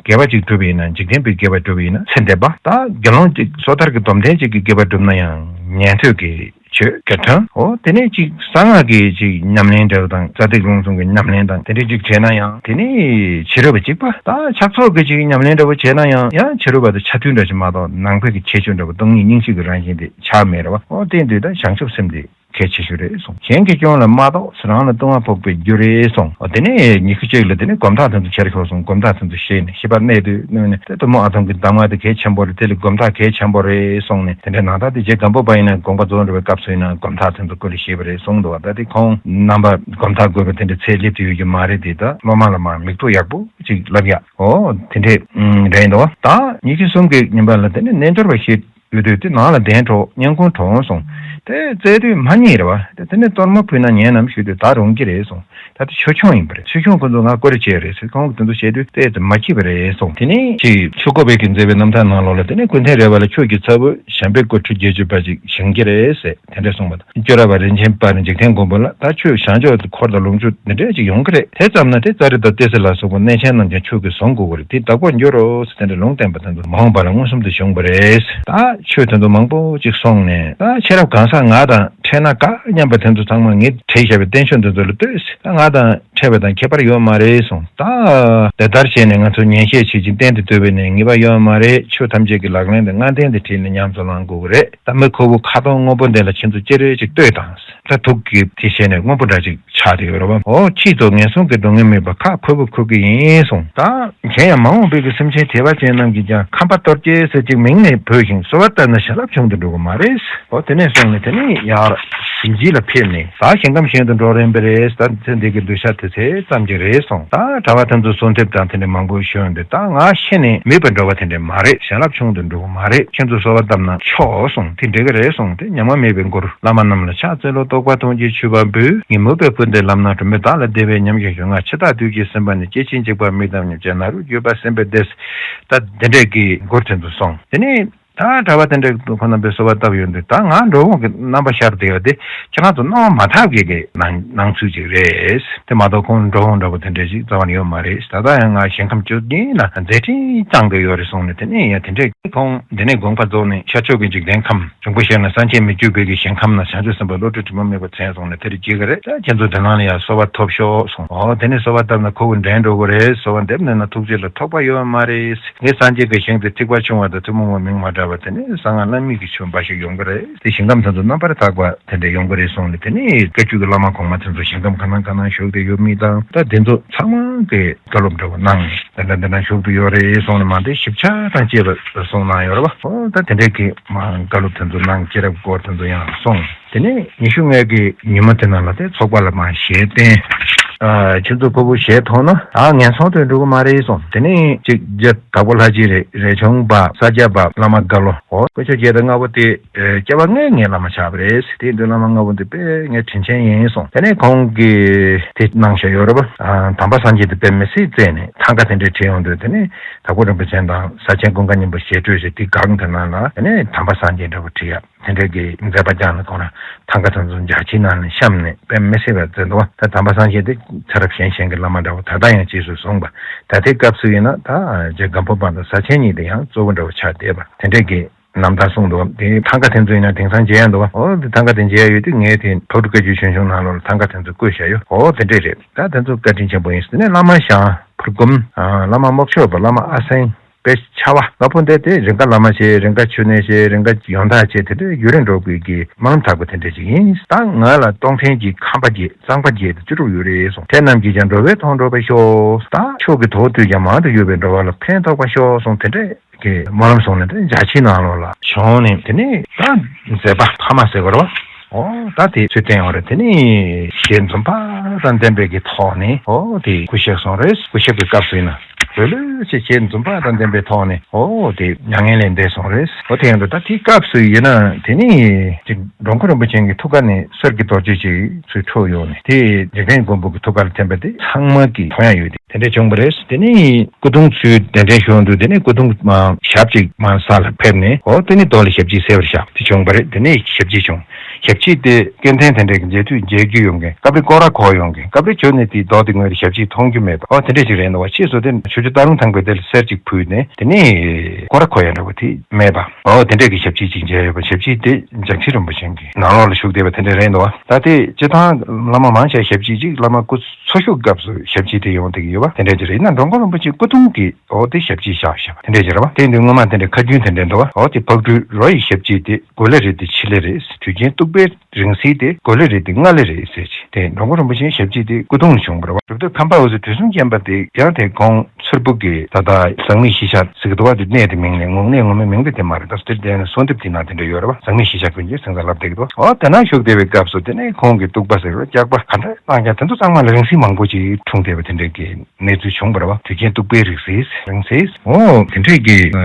དགེ་བ་ཅིག་བསྒྲུབས་པ་ཡིན་ན། འཇིག་རྟེན་པའི་དགེ་བ་བསྒྲུབས་པ་ཡིན་ན། ཚེ་འདས་པ་ད་དགེ་སློང་ཅིག་སོ་ཐར་གྱི་སྡོམ་ལྡན་ཅིག་གི་དགེ་བ་བསྒྲུབས་ན་ཡང་ཉན་ཐོས་ཀྱི་ཆོས་དགེ་སྦྱོང་། འོ་དེ་ནས་ཅིག་གསང་སྔགས་ཀྱི་ཅིག་ཉམས་ལེན་འདྲ་བོ་དང་རྩ་ཐིག་རླུང་གསུམ་གྱི་ཉམས་ལེན་དང་དེ་འདྲ་ཅིག་བྱས་ན་ཡང་། དེ་ནས་ཕྱི་རོལ་པ་གཅིག་པ་ད་ཕྱག་ཚོགས་ཀྱི་ཅིག་ཉམས་ལེན་འདྲ་བོ་བྱས་ན་ཡང་། ཡང་ཕྱི་རོལ་པ་དང་ཆ་མཐུན་འདྲ་ཅིག་མ་གཏོགས་ནང་པའི་གི་ཁྱད་ཆོས་འདྲ་བོ་སྟོང་ཉིད་སྙིང་རྗེ་གི་རང་བཞིན་དེ་ཆགས་མེད་རེད་བ། འོ་དེ་དུས་ད་བྱང་ཆུབ་སེམས་དེ་གལ་ཆེ་ཤོས་རེད་གསུངས། གཞན་གྱི་སྐྱོན་ལ་མ་རྟོགས། རང་ལ་ལྟུང་བ་ཕོག་པའི་རྒྱུ་རེད་གསུངས། འོ་དེ་ནས་ཉི་ཤུ་གཅིག་ལ་དེ་ནས་སྒོམ་ཐག་དེ་ཚོ་ཁྱེར་ཤོག་གསུངས། སྒོམ་ཐག་དེ་ཚོ་བཤད་ནས་ཤེས་པ་གནད་དུ་བསྣུན་ནས། དེ་ཐུན་མོང་ཨ་ཐུང་གི་གདམས་ངག་དེ་གལ་ཆེན་པོ་རེད། དེ་ལས་སྒོམ་ཐག་གལ་ཆེན་པོ་རེད་གསུངས་ནས། དེ་འདྲའི་ནང་ལྟར་དེ་རྗེ་སྒམ་པོ་པ་ཡིན་ན་དགོངས་པ་རྫོགས་འགྲོ་བའི་སྐབས་སུ་ཡིན་ན་སྒོམ་ཐག་དེ་ཚོ་སྐོར་ལ་བཤད་པ་རེད་གསུངས་འདུག་བ། ད་དེ་ཁོང་རྣམ་པ་སྒོམ་ཐག་དགོས་པ་དེ་འདྲ་ཚད་སླེབས་ཀྱི་ཡོད་ཀྱི་མ་རེད་དེ། ད་སློབ་མ་ལ་མར་མིག་ཏོ་ཡག་པོ་ཅིག་བསླབ་ཡག་འོ་དེ་འདྲས་རེད་འདུག་བ། ད་ཉི་ཤུ་གསུམ་གྱི་ཉིན་པ་ལ་དེ་ནས་རྣལ་འབྱོར་པ་ཞིག་ཡོད་དུས་དེ་ནང་ལ་གདན་དྲོངས། སྙན་ཁུང་དྲོངས་གསུངས། དེ་བཙལ་དུས་མ་རྙེད་རེད་བ། དེ་དེ་ནས་གཏོར་མ་ཕུལ་ན་ཉན་ནམ་ཞུས་དུས་ད་རུང་གི་རེད་གསུངས། ད་དེ་ཆོས་སྐྱོང་ཡིན་པ་རེད། ཆོས་སྐྱོང་ཁོ་ཚོ་ང་སྐོར་ར་བྱས་རེད་ཟེར། ཁོང་གིས་དེ་ཚོ་བཤད་དུས་ཏོག་ཙམ་མ་སྐྱིད་པ་རེད་གསུངས། དེ་ནས་ཅིག་ཆོས་སྐོར་བའི་གི་མཛད་པའི་རྣམ་ཐར་ནང་ལོགས་ལ་དེ་ནས་ཀུན་མཁྱེན་རས་པ་ལ་ཆོས་ཀྱི་ཚ་བོ་བྱམས་པའི་སྐུ་ཁྲུས་བརྒྱད་ཅུ་པ་ཅིག་བཞེངས་ཀྱི་རེད་ཟེར་དེ་འདྲ་གསུངས་པ་དང་། སྐྱོ་ར་བ་རིན་ཆེན་པ་ནི་འཇིག་རྟེན་མགོན་པོ་ལ་ད་ཆོས་བྱང་ཕྱོགས་འཁོར་དང་ལོངས་སྤྱོད་འདི་འདྲས་ཅིག་ཡོང་གི་རེད། དེ་ཙམ་ན་དེ་ཙཱ་རི་དང་ཏེ་སི་ལ་སོགས་པ་གནས་ཆེན་རྣམས་ཀྱང་ཆོས་ཀྱིས་བཟུང་དགོས་ཀྱི་རེད། དེ་བདག་པོ་འགྱུར་རོ་ཟེར་དེ་འདྲ་ལུང་བསྟན་པ་དེ་ཚོ་མ་འོངས་པ་ལ་མངོན་སུམ་དུ་བྱུང་བ་རེད། ད་ཆོས་དེ་ཚོ་མང་པོ་ཅིག་གསུངས་ནས། ད་ཤེས་རབ་གང་ཟག་ང་དང་འཕྲད་ན་དགའ་སྙམ་པ་དེ་ཚོ་ཚང་མ་ངས་བྲིས་བཞག་པའི་བསྟན་བཅོས་འདི་ཚོ་ལ་ལྟོས་ཟེར། ད་ང་དང་འཕྲད་པ་དང་ཁྱད་པར་ཡོད་མ་རེད་གསུངས། ད་དེ་ལྟར་བྱས་ནས་ང་ཚོ་ཉན་བཤད་བྱེད་ཀྱིན་གཏན་དུ་ཐུབ་པས་ནི་ངེས་པ་ཡོད་མ་རེད། ཆོས་ཐམས་ཅད་ཀྱི་ལག་ལེན་དུ་ལྔ་ལྡན་དུ་དྲིལ་ནས་ཉམས་སུ་བླང་དགོས་ཀྱི་རེད། ད་མི་ཁོ་བོ་ཁ་དོག་སྔོན་པོ་འདི་ལ་ཁྱེད་ཚོ་ཅི་རེད་ཅིག་ལྟོས་དང་། ད་དུག་གི་དེ་བྱས་ནས་སྔོན་པོ་འདྲ་ཅིག་ཆགས་ཏེ་ཡོད་རེད་བ། འོ་ཁྱེད་ཚོ་ངན་སོང་གི་སྡུག་བསྔལ་མེད་པར་ཁ་ཁོལ་པོ་ཁོལ་གི་ཡིན་གསུངས། ད་གཞན་ཡང་མ་འོངས་པའི་གི་སེམས་ཅན་དད་པ་ཅན་རྣམས་ཀྱིས་ཀྱང་ཁམས་པ་གཏོར་སྐྱེལ་ཟེར་ཅིག་མིང་ནས་བོས་ཤིང་གསོལ་བ་བཏབ་ན་བྱིན་རླབས་ཆུང་དུ་འགྲོ་གི་མ་རེད། འོ་དེ་ནས་སོང་ནས་དེ་ནས་ཡར་ཞིང་ཆེན་ལ་ཕེབས་ནས་ད་ཞིང་ཁམས་གཞན་དུ་འགྲོ་རན་པ་རེད། ད་ཚེ་འདི་གི་གདུལ་བྱ་དེ་ཚོ་ཙམ་ཅིག་རེད་གསུངས། ད་གྲྭ་པ་དེ་ཚོ་གསོལ་འདེབས་དང་དེ་འདྲ་མང་པོ་ཞུས་འདུག། ད་ང་ཤི་ནས་མེད་པར་འགྲོ་བ་དེ་འདྲ་མ་རེད། བྱིན་རླབས་ཆུང་དུ་འགྲོ་གི་མ་རེད། ཁྱེད་ཚོ་གསོལ་བ་བཏབ་ན་ཆོག་གསུངས། དེ་འགྲིག་གི་རེད་གསུངས། དེ་ཉམས་པ་མེད་པའི་མགུར། བླ་མ་རྣམས་ལ་ཕྱག་འཚལ་ལོ། རྟོགས་པ་དོན་གྱི་མཆོད་པ་འབུལ། ངས་མོས་པའི་སྐུ་འདི་ལམ་སྣ་དྲོན་མོས་བདག་ལ་བདེ་བའི་ཉམས་བཞེས་ཞུ། ང་འཆི་བདག་བདུད་ཀྱིས་ཟིན་པ་ནི། སྐྱེ་འཆི་འཇིགས་པ་མི་གཏང་སྙིང་རྗེ། ན་རོ་བརྒྱུད་པ་ཟིན་པའི་སྡེ། ད་འདི་འདྲས་ཀྱི་མགུར་དེ་ཚོ་གསུངས། དེ་ནས་ད་གྲྭ་པ་དེ་འདྲས་ཁོ་རྣམ་པས་གསོལ་བ་བཏབ་ཡོང་དུས་ད་ང་འགྲོ་འོང་གི་རྣམ་པ་ཤར་བསྡད་ཡོད་དེ་ཁྱེད་རང་ཚོ་སྣང་བ་མ་ཐག་གི་གི་སྣང་སྣང་ཚུལ་ཅིག་རེད། དེ་མ་གཏོགས་ཁོང་འགྲོ་འོང་འདྲ་པོ་དེ་འདྲས་ཅིག་རྩ་བ་ནས་ཡོད་མ་རེད། ད་ལྟ་ཡང་ང་ཞིང་ཁམས་བཅུ་གཉིས་ལ་མཛད་འཕྲིན་བསྐྱངས་ཏེ་ཡོད་རེད་གསུངས་ནས། དེ་ནས་ཡང་དེ་འདྲས་ཁོང་འདི་ནས་དགོངས་པ་རྫོགས་ནས་ཤར་ཕྱོགས་ཀྱི་འཇིག་རྟེན་ཁམས། འབྱུང་པོ་ཞིག་ན་སངས་རྒྱས་མི་བསྐྱོད་པའི་གི་ཞིང་ཁམས་ན་བྱང་ཆུབ་སེམས་དཔའ་བློ་གྲོས་དྲི་མ་མེད་པ་མཚན་སོང་ནས་དེར་བསྐྱལ་གི་རེད། ད་ཁྱེད་ཚོ་དེ་ནང་ལ་ཡང་གསོལ་བ་ཐོབ་ཤོག་གསུངས། འོ་དེ་ནས་གསོལ་བ་བཏབ་ན་ཁོ་བོ་འདྲེན་འགྲོ་གི་རེད། གསོལ་བ་འདེབས་ནས་ན་ཐུགས་རྗེ་ལ་ཐོགས་པ་ཡོད་མ་རེད། ངས་སངས་རྒྱས་ཀྱི་ཞིང་དེ་ཐེག་པ་ཆུང་བ་དང་ཐུན་མོང་བ་མིང་མ་གྲགས་པ་དེ་ནས་གསང་སྔགས་བླ་མེད་ཀྱི་ཆོས་འབའ་ཞིག་ཡོང་གི་རེད། དེ་ཞིང་ཁམས་དེ་ཚོ་རྣམ་པར་དག་པ་དེ་འདྲ་ཡོང་གི་རེད་གསུངས་ནས། དེ་ནས་བཀའ་བརྒྱུད་ཀྱི་བླ་མ་གོང་མ་དེ་ཚོ་ཞིང་ཁམས་ག་ནང་ག་ནང་བཞུགས་ཏེ་ཡོད་མེད་དང་། ད་དེ་ཚོ་ཚང་མ་གི་བཀའ་སློབ་འདྲ་བོ་གནང་། དེ་འདྲ་དེ་འདྲ་བཞུགས་ཏེ་ཡོད་རེད་གསུངས་ནས་མ་དེ་ཞིབ་ཆ་དང་བཅས་པ་གསུངས་གནང་ཡོད་རེད་བ། འོ་ད་དེ་འདྲའི་གི་མ་བཀའ་སློབ་དེ་ཚོ་གནང་། སྐྱེས་རབས་སྐོར་དེ་ཚོ་ཡང་གསུངས། དེ་ནས་ཉི་ཤུ་ལྔ་གི་ཉིན་མོ་དེ་ནང་ལ་དེ་ཚོགས་པ་ལ་མ་ཞལ་བསྟན། ཨ་ཁྱེད་ཚོ་ཕུ་བོ་ཞལ་མཐོང་ན་ད་ངན་སོང་དུ་འགྲོ་གི་མ་རེད་གསུངས། དེ་ནས་གཅིག་རྒྱ་དྭགས་པོ་ལྷ་རྗེ་རེད། རས་ཆུང་པ། ས་སྐྱ་པ། བླ་མ་རྒྭ་ལོ། འོ་དཀོན་མཆོག་རྒྱལ་དར་ལྔ་པོ་དེ། ཨེ་སྐྱེ་བ་ལྔའི་ངའི་བླ་མ་ཆགས་པ་རེད། དེ་ཡིན་དུས་བླ་མ་ལྔ་པོ་འདི་དཔེ་ངའི་དྲིན་ཆེན་ཡིན་གསུངས། དེ་ནས་ཁོང་གིས་དེ་གནང་བཞག་ཡོད་རེད་པ། ཨ་དམ་པ་སངས་རྒྱས་དེ་དཔེ་མི་སྲིད་བརྩེས་ནས་ཐང་ག་དེ་འདྲས་བྲིས་ཡོང་དུས། དེ་ནས་དྭགས་པོ་རིན་པོ་ཆེ་དང་ས་ཆེན་ཀུན་དགའ་སྙིང་པོ་ཞལ་སྤྲོད་བྱས། དེ་སྒང་དེ་ནང་ལ་དེ་ནས་དམ་པ་སངས་རྒྱས་འདྲ་པོ་བྲིས་ཡ་དེ་འདྲས་ཀྱི་མཛད་པ་བསྐྱངས་ནས། ཁོང་རང་ཐང་ག་དེ་ཚོ་འཇའ་ཆི་ནང་ནས་བཤམས་ནས་དཔེ་མི་སྲིད་པ་མཛད་འདུག་པ། ད་དམ་པ་སངས་རྒྱས་དེ་ཚེ་རབས་གཞན་གཞན་གྱི་བླ་མ་འདྲ་པོ་ད་ལྟ་ཡང་རྗེས་སུ་བཟུང་བ། ད་དེ་སྐབས་སུ་ཡིན་ན་ད་རྗེ་སྒམ་པོ་པ་དང་ས་ཆེན་གཉིས་དེ་ཡང་གཙོ་བོ་འདྲ་པོ་ཆགས་བསྡད་པ་དེ་འདྲས་ཀྱི་རྣམ་ཐར་གསུངས་འདུག། དེ་ཐང་ག་དེ་ཚོ་ཡིན་ན་དེང་སང་མཇལ་ཡ་འདུག། འོ་དེ་ཐང་ག་དེ་མཇལ་ཡ་ཡོད་དུས་ངས་དེ་ཐོག་ཏུ་བཀའ་བརྒྱུད་ཆོས་འབྱུང་ནང་ལོགས་ལ་ཐང་ག་དེ་ཚོ་བཀོད་བཞག་ཡོད། འོ་དེ་འདྲས་རེད། ད་དེ་ཚོ་བཀའ་དྲིན་ཆེན་པོ་ཡིན། དེ་ནས་བླ་མ་ཞང་ཕུར་སྒོམ། ཨ་བླ་མ་རྨོག་ཆོས་པ། བླ་མ་ཨ་སེང་། དཔེ་ཆ་བ་ལ་ཕུ་འདི་དེ་རིང་ག་བླ་མ་བྱས། རིང་ག་ཆུ་ནས་བྱས། རིང་ག་ཡོན་བདག་བྱས། དེ་འདྲས་ཡུན་རིང་འགྲོ་དགོས་ཀྱི་སྨོན་ལམ་དག་པོ་དེ་འདྲས་ཅིག་ཡིན། ད་ང་ལ་གཏོང་ཕན་གྱི་ཁམས་པ་བརྒྱད། གཙང་པ་བརྒྱད་དེ་བཅུ་དྲུག་ཡོད་རེད་གསུངས། དེ་རྣམས་ཀྱིས་ཀྱང་འགྲོ་བའི་དོན་འགྲུབ་པར་ཤོག། ད་ཕྱོགས་ཀྱི་དོགས་དུས་ཀྱང་མང་དུ་ཡོད་པའི་འགྲོ་བ་ལ་ཕན་ཐོགས་པར་ཤོག་གསུངས། དེ་འདྲས། གི་སྨོན་ལམ་གསུངས་ནས་དེ་འཇའ་ཆི་ནང་ལོགས་ལ་བྱོན་ནས། དེ་ནས་ད་མཛད་པ་ཕ་མ་ཟེར་བ་རེད་པ། ཨོ་ད་དེ་ཚུལ་བསྟན་ཡོད་རེད། དེ་ནས་ཞེས་འཛུམ་པ་དང་ལྡན་པའི་གི་ཐོག་ནས་ཨོ་དེ་སྐུ་གཤེགས་སོང་རེད། སྐུ་གཤེགས་པའི་སྐབས་སུ་ཡིན་ན་ལྷོད་ལྷོད་བྱས་ཞེས་འཛུམ་པ་དང་ལྡན་པའི་ཐོག་ནས་ཨོ་དེ་མྱ་ངན་ལས་འདས་སོང་རེད། ཨོ་དེ་ཡང་ད་དེའི་སྐབས་སུ་ཡིན་ན་དེ་ནས་ཅིག་འགྲོ་མགོན་རིན་པོ་ཆེ་གི་ཐུགས་ཀ་ནས་གསེར་གྱི་རྡོ་རྗེ་ཅིག་ཚུར་འཕྲོས་ཡོང་ནས་དེ་འཇིག་རྟེན་མགོན་པོ་གི་ཐུགས་ཀ་ལ་ཐིམ་པ་དེ་ཚང་མ་གིས་མཐོང་ཡ་ཡོད་དེ། དེ་འདྲ་བྱུང་བ་རེད། དེ་ནས་སྐུ་གདུང་ཚུར་གདན་འདྲེན་ཞུ་འདུག་དེ་ནས་སྐུ་གདུང་མ་ཞབས་ཅིག་མ་ས་ལ་ཕེབས་ནས་ཨོ་དེ་ནས་རྡོ་ལ་ཞབས་ཕྱི་གསལ་བར་བཞག་དེ་བྱུང་བ་རེད། དེ་ནས་ཞབས་ཕྱི་བྱུང་། ཞབས་ཕྱི་དེ་སྐལ་ལྡན་དེ་འདྲའི་མཇལ་དུས་མཇལ་རྒྱུ་ཡོང་མཁན། སྐབས་རེ་སྐོར་ར་གོ་ཡོང་མཁན། སྐབས་རེ་བྱོན་ནས་དེ་རྡོ་དེ་ངོས་རེ་ཞབས་ཕྱི་མཐོང་རྒྱུ་མེད་པ་ཨོ་དེ་འདྲ་ཞིག་རེད་འདུག་བ། ཕྱིས་སུ་དེ་ཆུ་ཆུ་སྟག་ལུང་ཐང་པའི་དེ་ལ་གསེར་ཅིག་ཕུལ་ནས་དེ་ནས་སྐོར་ར་གོ་ཡ་འདྲ་བོ་དེ་མེད་པ་ཨོ་དེ་འདྲའི་གི་ཞབས་ཕྱི་ཅིག་མཇལ་ཡོད་པ། ཞབས་ཕྱི་དེ་འཇམ་མཆོག་རིན་པོ་ཆེ་གི་ནང་ལོགས་ལ་བཞུགས་བསྡད་པ་དེ་འདྲ་རེད་འདུག་བ། ད་དེ་སྤྱིར་བཏང་བླ་མ་མང་ཆེ་ཞབས་ཕྱི་ཅིག་བླ་མ་སྐུ་འཚོ་བཞུགས་སྐབས་སུ་ཞབས་ཕྱི་དེ་ཡོང་བསྡད་ཀྱི་ཡོད་པ་དེ་འདྲ་ཅིག་རེད། ཡིན་ན་འགྲོ་མགོན་རིན་པོ་ཆེ་སྐུ་གདུང་གི་ཨོ་དེ་ཞབས་ཕྱི་བཞག་བཞག་པ་དེ་འདྲ་ཅིག་རེད་བ། དེ་འདི་སྔོན་མ་དེ་འདྲ་ཁ་རྒྱུན་དེ་འདྲ་འདུག་བ། ཨོ་དེ་ཕག་གྲུའི་རོ་ཡི་ཞབས་ཕྱི་དེ་གོ་ལ་རི་དེ་ཕྱི་ལ་རེད། དུས་ཆེན་གཏུག་པའི་རིང་བསྲེལ་དེ་གོ་ལ་རི་དེ་སྔ་ལ་རེད་ཟེར་གྱི་དེ་འགྲོ་མགོན་རིན་པོ་ཆེའི་ཞབས་ཕྱི་དེ་སྐུ་གདུང་ལ་བྱུང་བ་རེད་བ། གྲུབ་ཐོབ་ཁམས་པ་འོད་ཟེར་དུས་གསུམ་མཁྱེན་པ་དེ་ཡང་དེ་ཁོང་མཚུར་ཕུ་གི་ད་ལྟ་ཟག་མེད་ཤེས་བྱ་ཟེར་གི་འདུག་བ། དེ་གནས་དེ་མིང་ལས་ངོ་གནས་ངོ་མའི་མིང་དེ་དེ་མ་རེད། ད་དེར་བསྡད་ནས་གསོལ་འདེབས་དེ་ནང་དེ་འདྲ་ཡོད་རེད་བ། ཟག་མེད་ཤེས་བྱ་ཀུན་གྱི་སེང་སར་ལབ་བསྡད་ཀྱི་འདུག་ཨོ་དེ་ན་བཞུགས་བསྡད་པའི་སྐབས་སུ་དེ་ནས་ཁོང་གི་གཏུག་པ་ཟེར་བ་སྐྱག་པ་ག་འདྲ་བཏང་ཀྱང་དེ་ཚོ་ཚང་མ་ལ་རིང་བསྲེལ་མང་པོ་ཅིག་འཁྲུངས་བསྡད་པ་དེ་འདྲ་གི་གནས་ཚུལ་བྱུང་བ་རེད་བ། དུས་ཆེན་གཏུག་པའི་རིང་བསྲེལ་རིང་བསྲེལ་ཨོ་དེ་འདྲས་ཀྱི་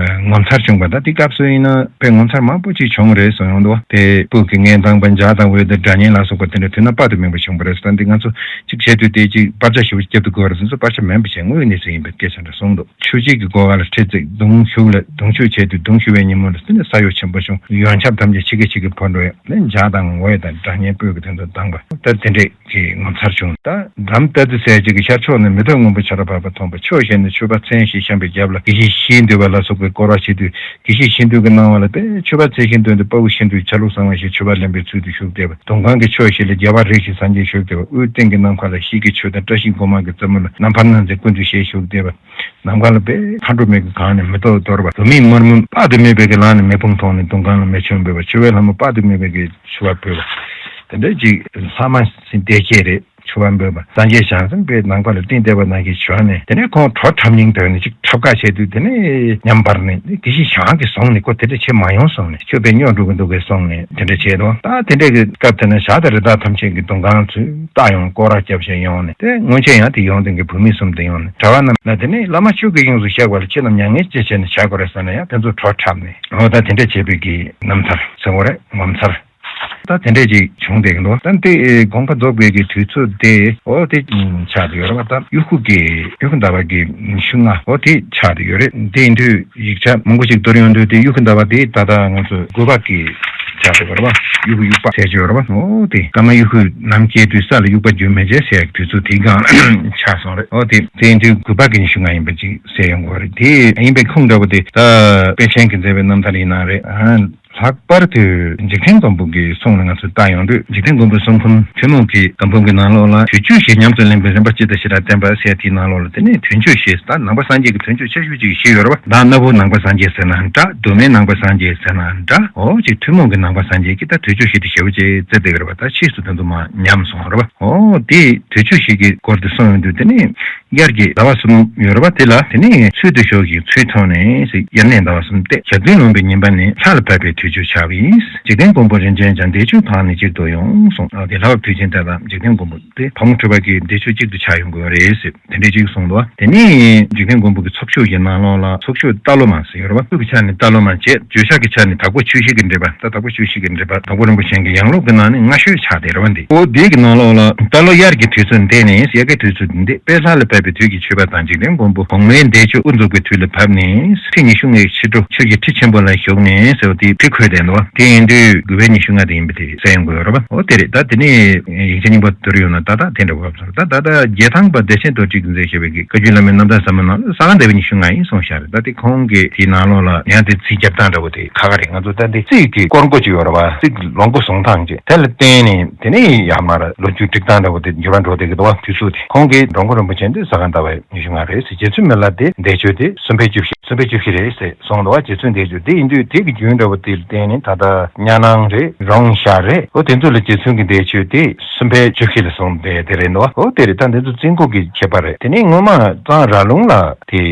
ངོ་མཚར་བྱུང་བ། ད་དེ་སྐབས་སུ་ཡིན་ན་དཔེ་ངོ་མཚར་མང་པོ་ཅིག་བྱུང་རེད་གསུངས་ཡོང་འདུག་དེ་སྤུ་གི་ངན་དང་པ་འཇའ་དང་འོད་དང་སྒྲ་སྙན་ལ་སོགས་པ་དེ་འདྲ་དུས་ན་དཔག་ཏུ་མེད་པ་བྱུང་བ་རེད། ད་འདི་ང་ཚོ་གཅིག་བྱས་དུས་དེ་གཅིག་བར་ཆད་ཞེ་པོ་བརྒྱབ་ཏུ་དགོས་པ་རེད་ཟེར་ཚོ་བར་ཆད་མིན་པ་བྱས་དངོས་ཡོད་གནས་ཚུལ་ཡིན་པའི་སྐད་ཆ་འདྲ་གསུངས་འདུག་ཆུ་སྐྱེས་ཀྱི་སྒོ་ཁ་ལ་ཁྲི་བརྩིགས། གདུང་ཤུགས་ལ་གདུང་ཤུགས་བྱས་དུས་གདུང་ཤུགས་པའི་ཉིན་མོ་ལ་དེ་ནས་ས་གཡོ་ཆེན་པོ་བྱུང་། ཡོན་ཆབ་ཐམས་ཅད་ཆི་གེ་ཆི་གེ་འཕོ་འགྲོ་ཡ་ལས་འཇའ་དང་འོད་དང་སྒྲ་སྙན་སྤོས་ཀྱི་དོན་དུ་ལྡང་བ་ད་དེ་འདྲས། གི་ངོ་མཚར་བྱུང་། ད་རམ་ཏཱ་ཏི་ཟེར་ཅིག་གི་ཤར་ཕྱོགས་ནས་མེ་ཏོག་སྔོན་པོ་ཆར་པ་བབས་པ་མཐོང་བ། ཕྱོགས་གཞན་ནས་མཆོད་པ་མཚན་ཞིག་བཤམས་པའི་རྒྱབ་ལ་དགེ་བཤེས་ཤིན་ཏུ་བ་ལ་སོགས་པའི་སྐོར་བ་བྱེད་དུས་དགེ་བཤེས་ཤིན་ཏུ་གི་སྣང་བ་ལ་དཔེ་མཆོད་པ་མཚན་ཞིག་འདོན་ཏེ་དཔའ་བོ་ཤིན་ཏུ་ཆ་ལུགས་བཟང་བ་ཞིག་མཆོད་པ་ལེན་པའི་ཚུལ་དུ་བཞུགས་བསྡད་པ། དུང་ཁང་གི་ཕྱོགས་བཞི་ལ་རྒྱལ་བ་རིགས་བཞི་སངས་རྒྱས་བཞུགས་བསྡད་པ། དབུའི་སྟེང་གི་ནམ་མཁའ་ལ་ཤེལ་གྱི་ཆུ་དང་བཀྲ་ཤིས་སྒོ་མང་གི་རྩེ་མོ་ལ་ནམ་ཕར་ནང་ཚན་ཀུན་ཏུ་ཞལ་བཞུགས་བསྡད་པ། ནམ་མཁའ་ལ་དཔེ་མཁའ་འགྲོ་མའི་གི་གང་ནས་མེ་ཏོག་གཏོར་བ། བུད་མེད་དམར་མོ་དཔག་ཏུ་མེད་པའི་གི་ལག་ནས་མེ་ཕུང་ཐོགས་ནས་དུང་ཁང་ལ་མེ་མཆོད་འབུལ་བ། ཆུ་བོའི་ལྷ་མོ་དཔག་ཏུ་མེད་པའི་གི་མཆོད་པ་ཕུལ་བ། དེ་འདྲ་ཅིག་ལྷ་མ་སྲིན་སྡེ་བརྒྱད་རེད་མཆོད་པ་འབུལ་བ། སངས་རྒྱས་བྱང་སེམས་དཔའི་ནམ་མཁའ་ལ་སྤྲིན་བལྟས་པ་ནང་བཞིན་བྱོན་ནས་དེ་ནས་ཁོང་གྲོ་འཁྲབ་སྙིང་འདོད་ནས་ཅིག་འཁྲབ་ཁ་བྱས་དུས་དེ་ནས་ཉམས་འབར་ནས་དེ་དགེ་བཤེས་ཞང་གིས་བཟུང་ནས་ཁོ་དེ་འདྲ་བྱེད་མ་ཡོང་གསུངས་ནས་ཁྱོད་དཔེ་སྨྱོ་འགྲོ་གི་འདུག་གས་གསུངས་ནས་དེ་འདྲ་བྱས་དོ། ད་དེ་འདྲ་གི་སྐབས་དེ་ན་ཞག་དང་རི་དྭགས་ཐམས་ཅད་ཀྱི་དུང་ཁང་ཚུར་བཏགས་ཡོང་སྐོར་ར་བརྒྱབ་བྱས་ཡོང་ནས་དེ་སྔོན་ཆད་ཡང་དེ་ཡོང་དེ་གི་བུད་མེད་གསུམ་དེ་ཡོང་ནས་གྲྭ་པ་རྣམས་ལ་དེ་ནས་བླ་མ་ཁྱོད་ཀྱི་དབྱིངས་སུ་གཤེགས་པ་ལ་ཁྱེད་རྣམས་མྱ་ངན་ཅི་བྱས་ནས་བཞག་དགོས་རེད་ཟེར་ན་ཡང་དེ་ཚོ་གྲོ་འཁྲབ་ནས་འོ་ད་དེ་འདྲ་བྱས་པའི་གི་རྣམ་ཐར་ཟེར་བ་རེད་ངོ་མཚར། ད་དེ་འདྲས་ཅིག་བྱུང་བསྡད་ཀྱི་འདུག་ད་འདི་དགོངས་པ་རྫོགས་པའི་གི་དུས་ཚོད་དེ་འོ་དེ་ཆགས་བསྡད་ཡོད་རེད་བ། ད་དབྱུག་གུ་གི་དབྱུག་གུ་ཟླ་བ་གི་ཉི་ཤུ་ལྔ་འོ་དེ་ཆགས་བསྡད་ཡོད་རེད། དེ་ཡིན་དུས་ཡིག་ཆ་མང་པོ་ཞིག་བསྡུར་ཡོང་དུས་དེ་དབྱུག་གུ་ཟླ་བ་དེ་ད་ལྟ་ང་ཚོ་དགུ་པ་གི་ཆགས་བསྡད་ཡོད་རེད་བ། དབྱུག་གུ་དབྱུག་པ་ཟེར་གྱི་ཡོད་རེད་བ། འོ་དེ་སྐར་མ་དབྱུག་གུ་ནམ་སྐྱེས་དུས་ས་ལ་དབྱུག་པ་རྒྱུན་མི་བྱེད་ཟེར་ཡག་དུས་ཚོད་དེའི་སྒང་ཆགས་སོང་རེད། འོ་དེ་དེ་ཡིན་དུས་དགུ་པ་གི་ཉི་ཤུ་ལྔ་ཡིན་པ་ཅིག་ཟེར་ཡོང་གི་ཡོད་རེད། དེ་ཡིན་པའི་ཁུངས་འདྲ་བོ་དེ་ད་པཎ་ཆེན་གྱིས་མཛད་པའི་རྣམ་ཐར་ཡིན་ན་རེད། ལྷག་པར་དུ་འཇིག་རྟེན་མགོན་པོ་གི་གསུང་ལ་ང་ཚོས་བལྟ་ཡོང་དུས་འཇིག་རྟེན་མགོན་པོའི་གསུང་འབུམ་ཐུན་མོང་གི་འབུམ་གྱི་ནང་ལོགས་ལ་དུས་མཆོད་བཞི་ཉམས་སུ་ལེན་པའི་རིམ་པ་སྤྱི་དང་ཤེས་རབ་བསྟན་པ་ཟེར་དེའི་ནང་ལོགས་ལ་དེ་ནས་དུས་མཆོད་བཞི་ད་ནང་པ་སངས་རྒྱས་ཀྱི་དུས་མཆོད་ཆེ་ཤོས་ཅིག་བཞི་ཡོད་རེད་བ། ད་སྣ་བུག་ནང་པ་སངས་རྒྱས་ཟེར་ན་འདྲ། གདོད་མའི་ནང་པ་སངས་རྒྱས་ཟེར་ན་འདྲ། འོ་ཅིག་ཐུན་མོང་གི་ནང་པ་སངས་རྒྱས་ཀྱི་ད་དུས་མཆོད་བཞི་དེ་ཞེ་པོ་ཅིག་བརྩི་བསྡད་ཀྱི་རེད་བ། ད་ཕྱིས་སུ་དེ་ཚོ་མར་ཉམས་སོང་རེད་བ། འོ་དེ་དུས་མཆོད་བཞི་གི་སྐོར་དེ་གསུངས་ཡོང་དུས་དེ་ནས། དབྱར་གྱི་ཟླ་བ་གསུམ་ཡོད་རེད་བ། དེ་ལ་དེ་ནས་ཚུལ་དུ་ཞོག་ཅིང་ཚུལ་མཐོང་ནས་ཟེར། དབྱར་གནས་ཟླ་བ་གསུམ་སྟེ། ཞག་བདུན་ལོན་པའི་ཉིན་པ་ནི་ལྷ་ལ་བབས་པའི་དུས་མཆོད་ཆགས་པ་ཡིན། འཇིག་རྟེན་མགོན་པོ་རིན་ཆེན་འཇམ་བདེ་མཆོག་དང་ནི་གཅིག་ཏུ་ཡོང་གསུངས། དེ་ལྷ་བབས་དུས་ཆེན་དེ་དང་འཇིག་རྟེན་མགོན་པོ་དེ་ཕག་མོ་གྲུ་པ་གི་བདེ་མཆོག་གཅིག་ཏུ་ཆགས་ཡོང་དགོས་རེད་ཟེར་དེ་འདྲའི་ཅིག་གསུངས་འདུག་དེ་ནས་འཇིག་རྟེན་མགོན་པོ་གི་ཚོགས་མཆོད་ཀྱི་ནང་ལོགས་ལ་ཚོགས་མཆོད་རྟ་ལོ་མ་ཟེར་ཡོད་རེད་བ། ཚོགས་མཆོད་ཀྱི་ཆ་ནས་རྟ་ལོ་མ་བྱས། བརྗོད་བྱ་གི་ཆ་ནས་དྭགས་པོ་ཆོས་བཞི་གི་འགྲེལ་པ། ད་དྭགས་པོ་ཆོས་བཞི་གི་འགྲེལ་པ་དྭགས་པོ་རིན་པོ་ཆེ་གི་ཡང་ལོགས་ཀྱི་ནང་ནས་སྔ་ཤོས་ཆགས་བསྡད་རེད་བ། འདི་འོ་དེ་གི་ནང་ལོགས་ལ་རྟ་ལོ་དབྱར་གྱི་དུས་སུ་འདས་ནས། དབྱར་གྱི་དུས་སུ་འདས་པས་ལྷ་ལ་བབས་པའི་དུས་ཀྱི་མཆོད་པ་དང་། འཇིག་རྟེན་མགོན་པོ་གོང་མའི་འདས་མཆོད་དབུ་འཛུགས་པའི་དུས་ལ་བབས་ནས། ཁྲི་ཉི་ཤུ་ལྔའི་ཕྱི་དྲོ་ཆོས་ཀྱི་ཁྲི་ཆེན་པོ་ལ་བཞུགས་ནས་ཟེར་བ་དེ་ཁྲི་འཁོད་བསྡད་འདུག་དེ་ཡིན་དུས་དགུ་པའི་ཉི་ཤུ་ལྔ་དེ་ཡིན་པ་དེ་གསལ་ཡོང་གི་ཡོད་རེད་བ། འོ་དེ་རེད། ད་དེ་ནས་ཡིག་ཆ་རྙིང་པ་བསྡུར་ཡོང་ན་ད་ལྟ་དེ་འདྲ་བབས་སོང་། ད་ད་ལྟ་རྒྱལ་ཐང་པ་བདེ་ཆེན་རྡོ་རྗེ་གིས་མཛད་བཞག་པའི་གི་བཀའ་བརྒྱུད་བླ་མའི་རྣམ་ཐར་ཟབ་མོའི་ནང་ལ་ས་ག་ཟླ་བའི་ཉི་ཤུ་ལྔ་ཡིན་གསུངས་བཞག་རེད། ད་དེ་ཁོང་གིས་དེའི་ནང་ལོགས་ལ་ཡང་དེ་རྩིས་རྒྱབ་སྟངས་འདྲ་བོ་དེ་ཁ་ཁ་རེད། ང་ཚོ་ད་འདི་རྩིས་ཀྱི་སྐོར་འགོ་ཅིག་ཡོད་རེད་བ། རྩིས་ཀྱི་ལོ་འགོ་བཟུང་སྟངས་ཅིག་དེ་ལ་བརྟེན་ནས་དེ་ནས་ཡར་མར་ལོ་རྒྱུས་སྒྲིག་སྟངས་འདྲ་བོ་དེ་འགྱུར་བ་འགྲོ་བསྡད་ཀྱི་འདུག་བ། དུས་ཚོད་དེ་ཁོང་གིས་འགྲོ་མགོན་རིན་པོ་ཆེ་འདི་ས་ག་ཟླ་བའི་ཉི་ཤུ་ལྔ་རེད་ཟེར། རྗེ་བཙུན་མི་ལ་དེ་འདས་མཆོད་དེ་གསུམ་པའི་བཅུ་བཞི་གསུམ་པའི་བཅུ་བཞི་རེད་ཟེར་གསུངས་འདུག་བ། རྗེ་བཙུན་འདས་མཆོད་དེ་ཡིན་དུས་དེ་གི་རྒྱུན་འདྲ་བོ་དེ་ལ་བརྟེན་ནས་ད་ལྟ་གཉའ་ནང་རེད། རོང་ཤར་རེད། འོ་དེ་ཚོ་ལ་རྗེ་བཙུན་གྱི་འདས་མཆོད་དེ་གསུམ་པའི་བཅུ་བཞི་ལ་སོང་བསྡད་དེ་རེད་འདུག་འོ་དེ་རེད། ད་འདི་ཚོ་རྩིས་འགོ་གི་ཁྱད་པར་རེད། དེ་ནས་སྔོན་མ་གཙང་ར་ལུང་ལ་དེ་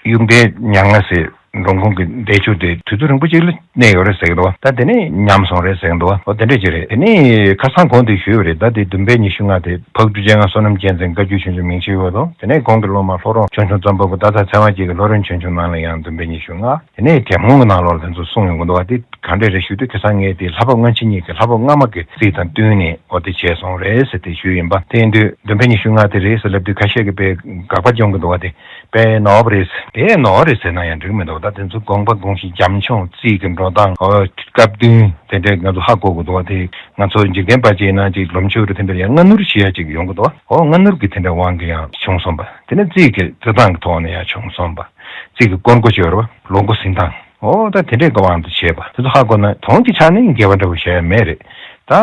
དབྱུག་མདའི་ཉ་ལྔ་ཟེར་ འབྲོང་ཁུང་གི་འདས་མཆོད་དེ་དུས་ཚོད་རིང་པོ་ཅིག་ལ་གནས་ཡོད་རེད་ཟེར་གི་འདུག་ད་དེ་ནས་ཉམས་སོང་རེད་ཟེར་གི་འདུག་འོ་དེ་འདྲས་ཅིག་རེད། དེ་ནས་ཁ་སང་གོང་དུ་ཞུས་པ་རེད། ད་དེ་བདུན་པའི་ཉི་ཤུ་ལྔ་དེ་ཕག་གྲུ་ཅན་ལྔ་བསོད་ནམས་རྒྱལ་མཚན་བཀའ་བརྒྱུད་ཆོས་འབྱུང་མིང་ཆེན་ཡོད་དོ། དེ་ནས་གོང་གི་སློབ་མ་ལྷོ་རོང་ཆོས་འབྱུང་རྩོམ་པ་པོ་སྟག་ཚང་ཚེ་དབང་སྐྱིད་ཀྱི་ལྷོ་རོང་ཆོས་འབྱུང་ནང་ལ་ཡང་བདུན་པའི་ཉི་ཤུ་ལྔ། དེ་ནས་གྲལ་མགོ་གི་ནང་ལོགས་ལ་དེ་ཚོ་གསུངས་ཡོང་གི་འདུག་བ། དེ་ག་འདྲས་རེད་ཞུ་དུས་ཁ་སང་ངས་དེ་ལྷག་པ་སྔ་ཕྱི་གཉིས་ཀྱི་ལྷག་པ་སྔ་མ་གི་རྩིས་དང་བསྟུན་ནས་འོ་དེ་བྱས་སོང་རེད་ཟེར་དེ་ཞུས་ཡིན་པ། དེ་ཡིན་དུས་བདུན་པའི་ཉི་ཤུ་ལྔ་དེ་རེད་ཟེར་ལབ་དུས་ཁ་ཤས་ཀྱིས་དཔེ་དགག་པ་སྐྱོན་གྱི་འདུག་བ། དེ་དཔེ་ནོར་བ་རེད་ཟེར། དེ་ནོར་བ་རེད་ཟེར་ན་ཡང་འགྲིག་མི་འདུག་ད་དེ་ཚོ་དགོངས་པ་དགོངས་གཞི་རྒྱབ་ལྗོངས་རྩིས་ཀྱི་འགྲོ་སྟངས་འོ་སྐབས་བསྟུན་དེ་འདྲས་ང་ཚོ་ཧ་གོ་དགོས་འདུག་བ། དེ་ང་ཚོ་འཇིག་རྟེན་པ་ཅིག་ཡིན་ན་ཅིག་ལོ་མཆོད་རེད་དེ་འདྲས་ཡང་སྔ་སྣུར་བྱེད་ཡ་ཅིག་ཡོང་གི་འདུག་བ། འོ་སྔ་སྣུར་གྱི་དེ་འདྲས་དབང་གིས་ཡང་བྱུང་སོང་པ། དེ་ནས་རྩིས་ཀྱི་རྩི་སྟངས་ཀྱི་ཐོག་ནས་ཡང་བྱུང་སོང་པ། རྩིས་ཀྱི་སྐོར་འགོ་ཅིག་ཡོད་རེད་བ། ལོ་འགོ་ཟིན་སྟངས། འོ་ད་དེ་འདྲས་ཀྱི་དབང་དུ་བྱས་པ་དེ་ཚོ་ཧ་གོ་ན་དོན་གྱི་ཆ་ནས་འགལ་བ་འདྲ་བོ་བྱས་ཡ་མེད་རེད། ད་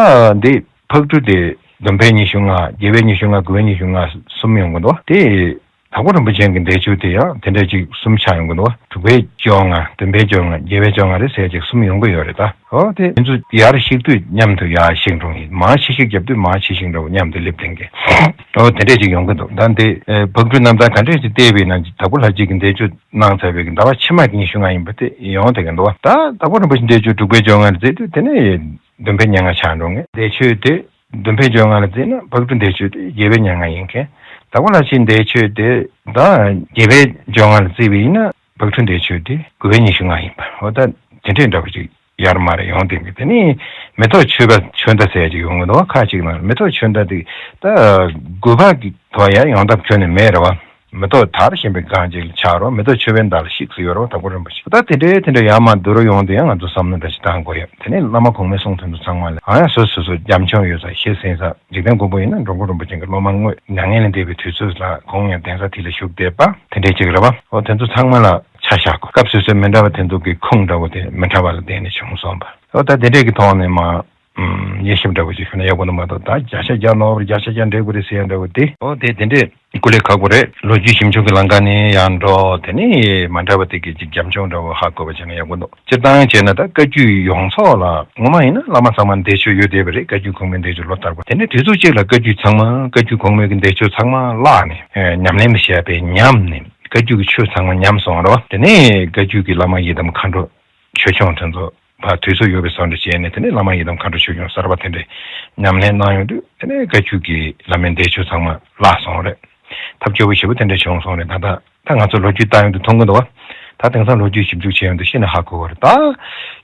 འདི་ཕག་གྲུ་དེ་བདུན་པའི་ཉི་ཤུ་ལྔ། བརྒྱད་པའི་ཉི་ཤུ་ལྔ། དགུ་པའི་ཉི་ཤུ་ལྔ་གསུམ་ཡོང་གི་འདུག་བ། དེ་དྭགས་པོ་རིན་པོ་ཆེ་གི་འདས་མཆོད་དེ་ཡང་དེ་འདྲ་ཅིག་གསུམ་ཆགས་ཡོང་གི་འདུག་བ། དྲུག་པའི་བཅོ་ལྔ། བདུན་པའི་བཅོ་ལྔ། བརྒྱད་པའི་བཅོ་ལྔ་རེད་ཟེར་ཅིག་གསུམ་ཡོང་གི་ཡོད་རེད་ད། འོ་དེ་དེ་ཚོ་ཡར་བཤིག་དུས་མཉམ་དུ་ཡར་བཤིག་འགྲོ་ཡིན། མར་ཕྱི་བཤིག་རྒྱབ་དུས་མར་ཕྱི་བཤིག་འགྲོ་མཉམ་དུ་སླེབས་དེ་འགའ། འོ་དེ་འདྲ་ཅིག་ཡོང་གི་འདུག་ད་འདི་ཕག་གྲུ་རྣམ་ཐར་ག་འདྲས་ཅིག་བལྟས་པས་ན་དྭགས་པོ་ལྷ་རྗེ་གི་འདས་མཆོད་གནང་ཚར་བའི་ཟླ་བ་ཕྱི་མ་གི་ཉི་ཤུ་ལྔ་ཡིན་པ་དེ་ཡོང་བསྡད་ཀྱི་འདུག་བ། ད་དྭགས་པོ་རིན་པོ་ཆེ་འདས་མཆོད་དྲུག་པའི་བཅོ་ལྔ་རེད་ཟེར་དུས་དེ་ནས་བདུན་པའི་ཉེར་ལྔ་ཆགས་འགྲོ་ངེས། འདས་མཆོད་དེ་བདུན་པའི་བཅོ་ལྔ་ལ་བརྩིས་ན་ཕག་གྲུ་འདས་མཆོད་དེ་བརྒྱད་པའི་ཉེར་ལྔ་ཡིན་མཁན། དྭགས་པོ་ལྷ་རྗེ་འདས་མཆོད་དེ་ད་བརྒྱད་པའི་བཅོ་ལྔ་ལ་བརྩིས་པ་ཡིན་ན་ཕག་གྲུ་འདས་མཆོད་དེ་དགུ་པའི་ཉི་ཤུ་ལྔ་ཡིན་པ། འོ་ད་དེ་འདྲས་འདྲ་པོ་ཅིག་ཡར་མར་ཡོང་དེ་གི། དེ་ནས་མེ་ཏོག་མཆོད་པ་མཆོད་ཟླ་ཟེར་ཡ་ཅིག་ཡོང་གི་འདུག་ཁ་ཅིག་ན་མེ་ཏོག་མཆོད་ཟླ་དེ་ད་དགུ་པ་གི་ཐོག་ཡང་ཡོང་ཐབས་ཁྱོན་ནས་མེད་རེད་བ། མེ་ཏོག་དར་བཞིན་པའི་སྒང་ཅིག་ལ་ཆགས་རོགས། མེ་ཏོག་མཆོད་པའི་ཟླ་ལ་ཤིག་སུ་ཡོད་རོགས། དྭགས་པོ་རིན་པོ་ཆེ་ད་དེ་འདྲའི་དེ་འདྲ་ཡར་མར་བསྡུར་ཡོང་དུས་ཡང་ང་ཚོ་བསམ་བློ་འདྲ་ཞིག་བཏང་དགོས་ཡོད། དེ་ནས་བླ་མ་གོང་མའི་གསུང་དོན་དུ་ཚང་མ་ལ་ཨང་ཡང་སོ་སོ་སོ་རྒྱབ་ལྗོངས་ཡོད་ས་ཤེས་ཟིན་ས། འཇིག་རྟེན་མགོན་པོ་ཡིན་ན་འགྲོ་མགོན་རིན་པོ་ཆེ་གི་སློབ་མ་དངོས་མྱ་ངན་ལས་འདས་པའི་དུས་ཚོད་ལ་ཁོང་ཡང་གདན་ས་དེ་ལ་བཞུགས་བསྡད་པ་དེ་འདྲའི་ཅིག་རེད་བ། འོ་དེ་ཚོ་ཚང་མ་ལ་ཆ་བཞག་དགོས། སྐབས་སོ་སོའི་མི་འདྲ་བ་དེ་ཚོ་གི་ཁུངས་འདྲ་བོ་དེ་མི་འདྲ་བ་ལ་བརྟེན་ནས་བྱུང་སོང་བ། འོ་ད་དེ་འདྲས་ཀྱི་ཐོག་ནས་མ་ཨམ་དབྱེ་ཞིབ་འདྲ་བོ་ཅིག་ཞུ་ན་ཡག་པོ་འདུག་མ་གཏོགས་ད་བརྒྱ་ཆ་བརྒྱ་ནོར་བརྒྱ་ཆ་བརྒྱ་འགྲིག་པོ་རེད་ཟེར་ཡ་འདྲ་བོ་དེ། འོ་དེ་དེ་འདྲས་ཀུ་ལེ་ཁག་པོ་རེད། ལོ་རྒྱུས་ཞིབ་འཇུག་གི་ལམ་ཁ་ནས་ཡང་འགྲོ། དེ་ནས་མ་འདྲ་བ་དེ་གི་ཅིག་རྒྱབ་ལྗོངས་འདྲ་བོ་ཧ་གོ་བ་བྱས་ན་ཡག་པོ་འདུག་སྤྱིར་བཏང་བྱས་ན་ད་བཀའ་བརྒྱུད་ཡོངས་རྫོགས་ལ་ངོ་མ་ཡིན་ན་བླ་མ་ཚང་མ་འདས་མཆོད་ཡོད་བསྡད་པ་རེད། བཀའ་བརྒྱུད་གོང་མའི་འདས་མཆོད་ལོ་ལྟར་པ། དེ་ནས་དུས་ཚོད་གཅིག་ལ་བཀའ་བརྒྱུད་ཚང་མ་བཀའ་བརྒྱུད་གོང་མའི་གི་འདས་མཆོད་ཚང་མ་བརླགས་ནས་ཨེ་ཉམས་ལེན་མི་བྱས་པའི་ཉམས་ནས་བཀའ་བརྒྱུད་ཀྱི་ཆོས་ཚང་མ་ཉམས་སོང་རེད་བ། དེ་ནས་བཀའ་བརྒྱུད་ཀྱི་བླ་མ་ཡི་དམ་མཁའ་འགྲོ་ཆོས་སྐྱོང་དེ་ཚོ་ཕར་དུས་ཚོད་ཡོལ་བའི་བཟོ་འདྲ་བྱས་ནས་དེ་ནས་བླ་མ་ཡི་དམ་མཁའ་འགྲོ་ཆོས་སྐྱོང་གསར་པ་དེ་འདྲས་ཉམས་ལེན་གནང་ཡོང་དུས་དེ་ནས་བཀའ་བརྒྱུད་ཀྱི་བླ་མའི་འདས་མཆོད་ཚང་མ་བརླགས་སོང་རེད། ཐབས་སྐྱོ་པོ་ཞེ་པོ་དེ་འདྲས་བྱུང་སོང་རེད། ད་ལྟ་ད་ང་ཚོ་ལོ་རྒྱུས་ལྟ་ཡོང་དུས་མཐོང་གི་འདུག་བ། ད་དེང་སང་ལོ་རྒྱུས་ཞིབ་འཇུག་བྱས་ཡོང་དུས་ཤེས་ནས་ཧ་གོ་བ་རེད། ད་